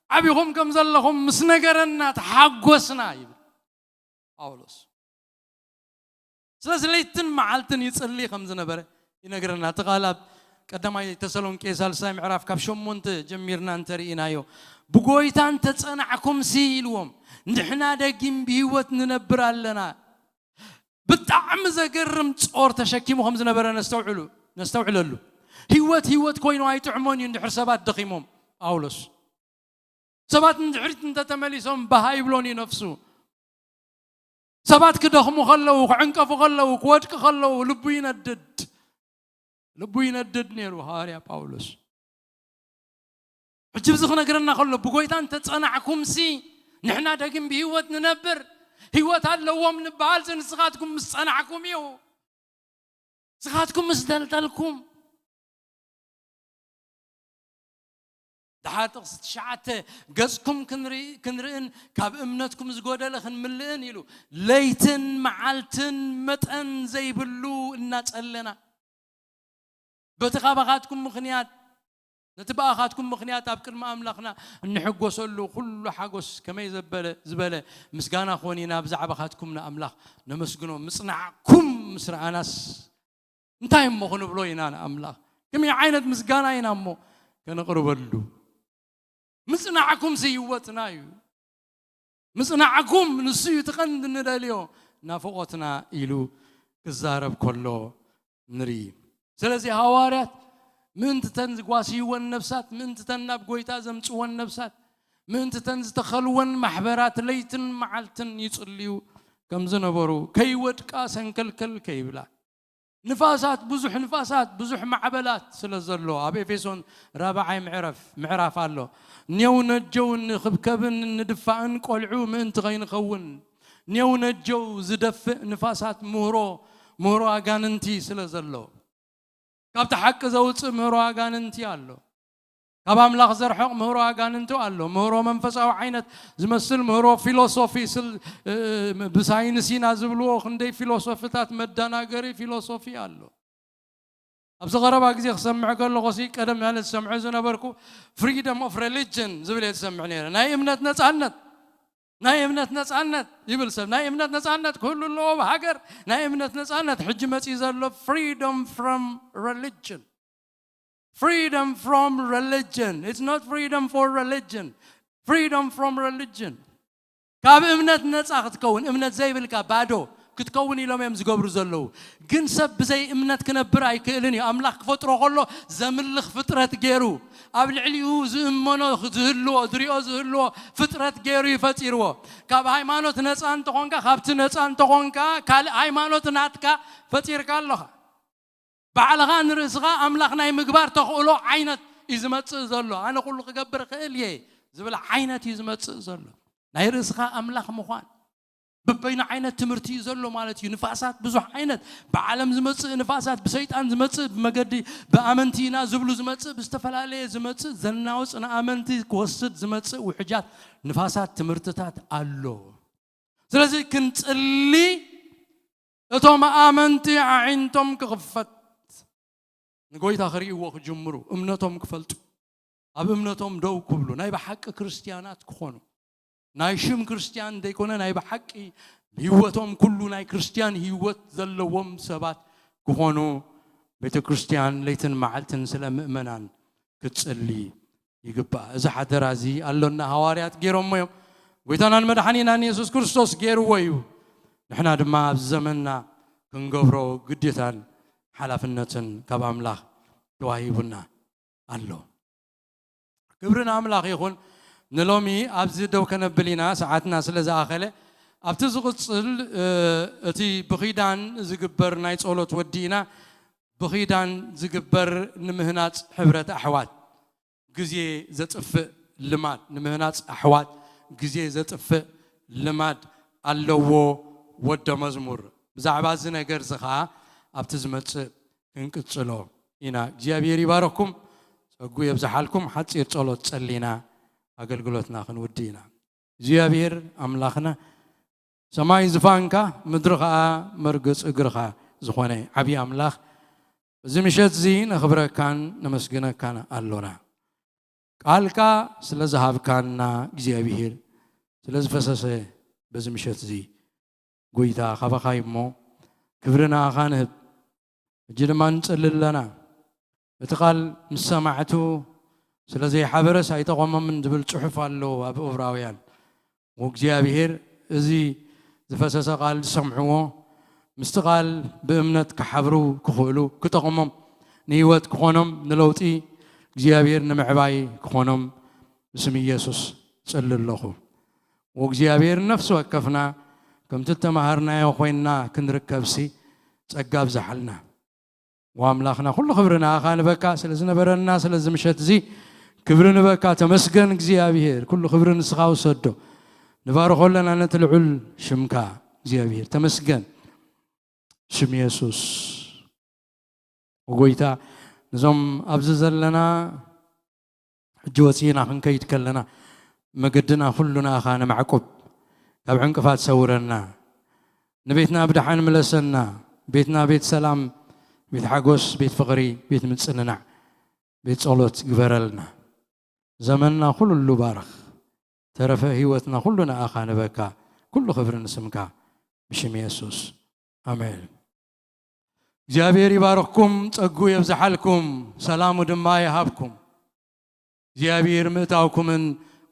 ዓቢኹም ከም ዘለኹም ምስ ነገረና ተሓጎስና ይብል ጳውሎስ። ስለዚ ለይትን መዓልትን ይጽሊ ከም ዝነበረ ይነግረና። እቲ ቃል ኣብ ቀዳማይ ተሰሎንቄ ሳልሳይ ምዕራፍ ካብ ሸሞንተ ጀሚርና እንተርኢናዮ፣ ብጎይታ እንተጸናዕኩም ሲ ኢልዎም፣ ንሕና ደጊም ብህይወት ንነብር ኣለና። ብጣዕሚ ዘገርም ጾር ተሸኪሙ ከም ዝነበረ ነስተውዕሉ ነስተውዕለሉ። ህይወት ህይወት ኮይኑ ኣይጥዕሞን እዩ እንድሕር ሰባት ደኺሞም። ጳውሎስ ሰባት ንድሕሪት እንተተመሊሶም ባሃ ይብሎን እዩ ነፍሱ። ሰባት ክደኽሙ ከለዉ፣ ክዕንቀፉ ከለዉ፣ ክወድቂ ከለዉ ልቡ ይነድድ። ልቡ ይነድድ ነይሩ ሃዋርያ ጳውሎስ። ሕጂ እዚ ክነግረና ከሎ፣ ብጎይታ እንተጸናዕኩምሲ ንሕና ደጊም ብህይወት ንነብር፣ ህይወት ኣለዎም ንበሃል ንስኻትኩም ምስ ጸናዕኩም እዩ። ንስኻትኩም ምስ ደልደልኩም። ደሓር ጥቕሲ ትሽዓተ፣ ገጽኩም ክንርኢ- ክንርእን ካብ እምነትኩም ዝጎደለ ክንምልእን ኢሉ ለይትን መዓልትን መጠን ዘይብሉ እናጸለና፣ በቲ ካባኻትኩም ምኽንያት ነቲ ብኣኻትኩም ምኽንያት ኣብ ቅድሚ ኣምላኽና እንሕጎሰሉ ኩሉ ሓጎስ ከመይ ዘበለ ዝበለ ምስጋና ኮን ኢና። ብዛዕባኻትኩም ንኣምላኽ ነመስግኖ። ምጽናዕኩም ምስ ረኣናስ እንታይ እሞ ክንብሎ ኢና ንኣምላኽ? ከመይ ዓይነት ምስጋና ኢና እሞ ከነቕርበሉ? ምጽናዕኩም ህይወትና እዩ። ምጽናዕኩም ንሱ እዩ እቲ ቀንዲ ንደልዮ ናፍቖትና ኢሉ ክዛረብ ከሎ ንርኢ። ስለዚ ሃዋርያት ምእንቲ ተን ዝጓስይወን ነፍሳት፣ ምእንቲ ተን ናብ ጎይታ ዘምጽወን ነፍሳት፣ ምእንቲ ተን ዝተኸልወን ማሕበራት ለይትን መዓልትን ይጽልዩ ከም ዝነበሩ፣ ከይወድቃ ሰንከልከል ከይብላ። ንፋሳት፣ ብዙሕ ንፋሳት፣ ብዙሕ ማዕበላት ስለ ዘሎ፣ ኣብ ኤፌሶን ራብዓይ ምዕረፍ- ምዕራፍ ኣሎ። ኔው ነጀው ንኽብከብን ንድፋእን ቆልዑ ምእንቲ ኸይንኸውን፣ ኔው ነጀው ዝደፍእ ንፋሳት ምህሮ- ምህሮ ኣጋንንቲ ስለ ዘሎ፣ ካብቲ ሓቂ ዘውጽእ ምህሮ ኣጋንንቲ ኣሎ። ካብ ኣምላኽ ዘርሕቕ ምህሮ ኣጋንንቲ ኣሎ። ምህሮ መንፈሳዊ ዓይነት ዝመስል ምህሮ ፊሎሶፊ ስል- እ- እ- ብሳይንስ ኢና ዝብልዎ ክንደይ ፊሎሶፍታት መደናገሪ ፊሎሶፊ ኣሎ። ኣብዚ ቀረባ ግዜ ክሰምዕ ከለኹ ሲ ቀደም ያለ ዝሰምዖ ዝነበርኩ ፍሪደም ኦፍ ሪሊጅን ዝብል እየ ዝሰምዕ ነይረ። ናይ እምነት ነጻነት፣ ናይ እምነት ነጻነት ይብል ሰብ። ናይ እምነት ነጻነት ክህሉ ኣለዎ ኣብ ሃገር። ናይ እምነት ነጻነት ሕጂ መጺኡ ዘሎ ፍሪደም ፍሮም ሪሊጅን። Freedom from religion. It's not freedom for religion. Freedom from religion. ካብ እምነት ነፃ ክትከውን፣ እምነት ዘይብልካ ባዶ ክትከውን ኢሎም እዮም ዝገብሩ ዘለዉ። ግን ሰብ ብዘይ እምነት ክነብር ኣይክእልን እዩ። ኣምላኽ ክፈጥሮ ከሎ ዘምልኽ ፍጥረት ገይሩ፣ ኣብ ልዕሊኡ ዝእመኖ ዝህልዎ፣ ዝሪኦ ዝህልዎ ፍጥረት ገይሩ እዩ ፈጢርዎ። ካብ ሃይማኖት ነፃ እንተኾንካ፣ ካብቲ ነፃ እንተኾንካ፣ ካልእ ሃይማኖት ናትካ ፈጢርካ ኣለኻ። ባዕልኻ ንርእስኻ ኣምላኽ ናይ ምግባር ተኽእሎ ዓይነት እዩ ዝመጽእ ዘሎ። ኣነ ኩሉ ክገብር እኽእል እየ ዝብል ዓይነት እዩ ዝመጽእ ዘሎ። ናይ ርእስኻ ኣምላኽ ምዃን። በበይኑ ዓይነት ትምህርቲ እዩ ዘሎ ማለት እዩ። ንፋሳት ብዙሕ ዓይነት፣ ብዓለም ዝመጽእ ንፋሳት፣ ብሰይጣን ዝመጽእ፣ ብመገዲ ብኣመንቲ ኢና ዝብሉ ዝመጽእ፣ ብዝተፈላለየ ዝመጽእ፣ ዘናውጽ ንኣመንቲ ክወስድ ዝመጽእ ውሕጃት ንፋሳት ትምህርትታት ኣሎ። ስለዚ ክንጽሊ፣ እቶም ኣመንቲ ኣዒንቶም ክኽፈት፣ ንጎይታ ክርእይዎ ክጅምሩ፣ እምነቶም ክፈልጡ፣ ኣብ እምነቶም ደው ክብሉ፣ ናይ ብሓቂ ክርስትያናት ክኾኑ፣ ናይ ሽም ክርስትያን ዘይኮነ ናይ ብሓቂ ብህይወቶም ኩሉ ናይ ክርስትያን ህይወት ዘለዎም ሰባት ክኾኑ፣ ቤተ ክርስትያን ለይትን መዓልትን ስለ ምእመናን ክትጽሊ ይግባእ። እዚ ሓደራ እዚ ኣሎና። ሃዋርያት ገይሮሞ እዮም። ጎይታናን መድሓኒናን የሱስ ክርስቶስ ገይርዎ እዩ። ንሕና ድማ ኣብዚ ዘመንና ክንገብሮ ግዴታን ሓላፍነትን ካብ ኣምላኽ ተዋሂቡና ኣሎ። ክብሪ ንኣምላኽ ይኹን። ንሎሚ ኣብዚ ደው ከነብል ኢና፣ ሰዓትና ስለ ዝኣኸለ። ኣብቲ ዝቕጽል፣ እ፣ እቲ ብኺዳን ዝግበር ናይ ጸሎት ወዲእና ብኺዳን ዝግበር ንምህናጽ ሕብረት ኣሕዋት ግዜ ዘጥፍእ ልማድ፣ ንምህናጽ ኣሕዋት ግዜ ዘጥፍእ ልማድ ኣለዎ ወደ መዝሙር። ብዛዕባ እዚ ነገር እዚ ኸዓ ኣብቲ ዝመጽእ ክንቅጽሎ ኢና። እግዚኣብሔር ይባረኩም፣ ጸጉ የብዝሓልኩም። ሓጺር ጸሎት ጸሊና ኣገልግሎትና ክንውዲ ኢና። እግዚኣብሔር ኣምላኽና ሰማይ ዝፋንካ ምድሪ ኸዓ መርገጽ እግርኻ ዝኾነ ዓብዪ ኣምላኽ፣ በዚ ምሸት እዚ ነኽብረካን ነመስግነካን ኣሎና። ቃልካ ስለ ዝሃብካና እግዚኣብሔር፣ ስለ ዝፈሰሰ በዚ ምሸት እዚ ጎይታ ካባኻ እዩ እሞ ክብሪ ንኣኻ ንህብ። ሕጂ ድማ ንጸሊ ኣለና። እቲ ቃል ምስ ሰማዕቱ ስለ ዘይሓበረስ ኣይጠቐሞምን ዝብል ጽሑፍ ኣሎ ኣብ እብራውያን። ወእግዚኣብሔር እዚ ዝፈሰሰ ቃል ዝሰምዕዎ ምስቲ ቃል ብእምነት ክሓብሩ ክኽእሉ ክጠቕሞም ንህይወት ክኾኖም ንለውጢ እግዚኣብሔር ንምዕባይ ክኾኖም ብስም ኢየሱስ ጸሊ ኣለኹ። ወእግዚኣብሔር ነፍሲ ወከፍና ከምቲ እተማሃርናዮ ኮይንና ክንርከብሲ ጸጋ ኣብዝሓልና። ወኣምላኽና ኩሉ ክብሪ ንኣኻ ንበካ ስለ ዝነበረና ስለዚ ምሸት እዚ ክብሪ ንበካ። ተመስገን እግዚኣብሔር፣ ኩሉ ክብሪ ንስኻ ውሰዶ። ንባርኾ ኣለና ነቲ ልዑል ሽምካ እግዚኣብሔር። ተመስገን ሽም የሱስ። ጎይታ፣ ነዞም ኣብዚ ዘለና ሕጂ ወፂእና ክንከይድ ከለና መገድና ኩሉ ንኣኻ ነማዕቁብ። ካብ ዕንቅፋት ሰውረና። ንቤትና ብደሓን ምለሰና። ቤትና ቤት ሰላም፣ ቤት ሓጎስ፣ ቤት ፍቕሪ፣ ቤት ምጽንናዕ፣ ቤት ጸሎት ግበረልና። ዘመንና ኩሉ ባርኽ። ተረፈ ህይወትና ኩሉ ንኣኻ ንበካ። ኩሉ ክብሪ ንስምካ። ብሽም የሱስ ኣሜን። እግዚኣብሔር ይባርኽኩም፣ ጸጉ የብዝሓልኩም፣ ሰላሙ ድማ ይሃብኩም። እግዚኣብሔር ምእታውኩምን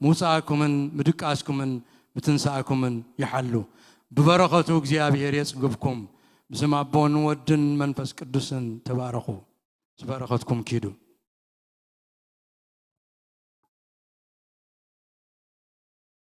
ምውጻእኩምን ምድቃስኩምን ምትንሳእኩምን ይሓሉ። ብበረኸቱ እግዚኣብሔር የጽግብኩም። ብስም ኣቦን ወድን መንፈስ ቅዱስን ተባረኹ። ዝበረኸትኩም ኪዱ።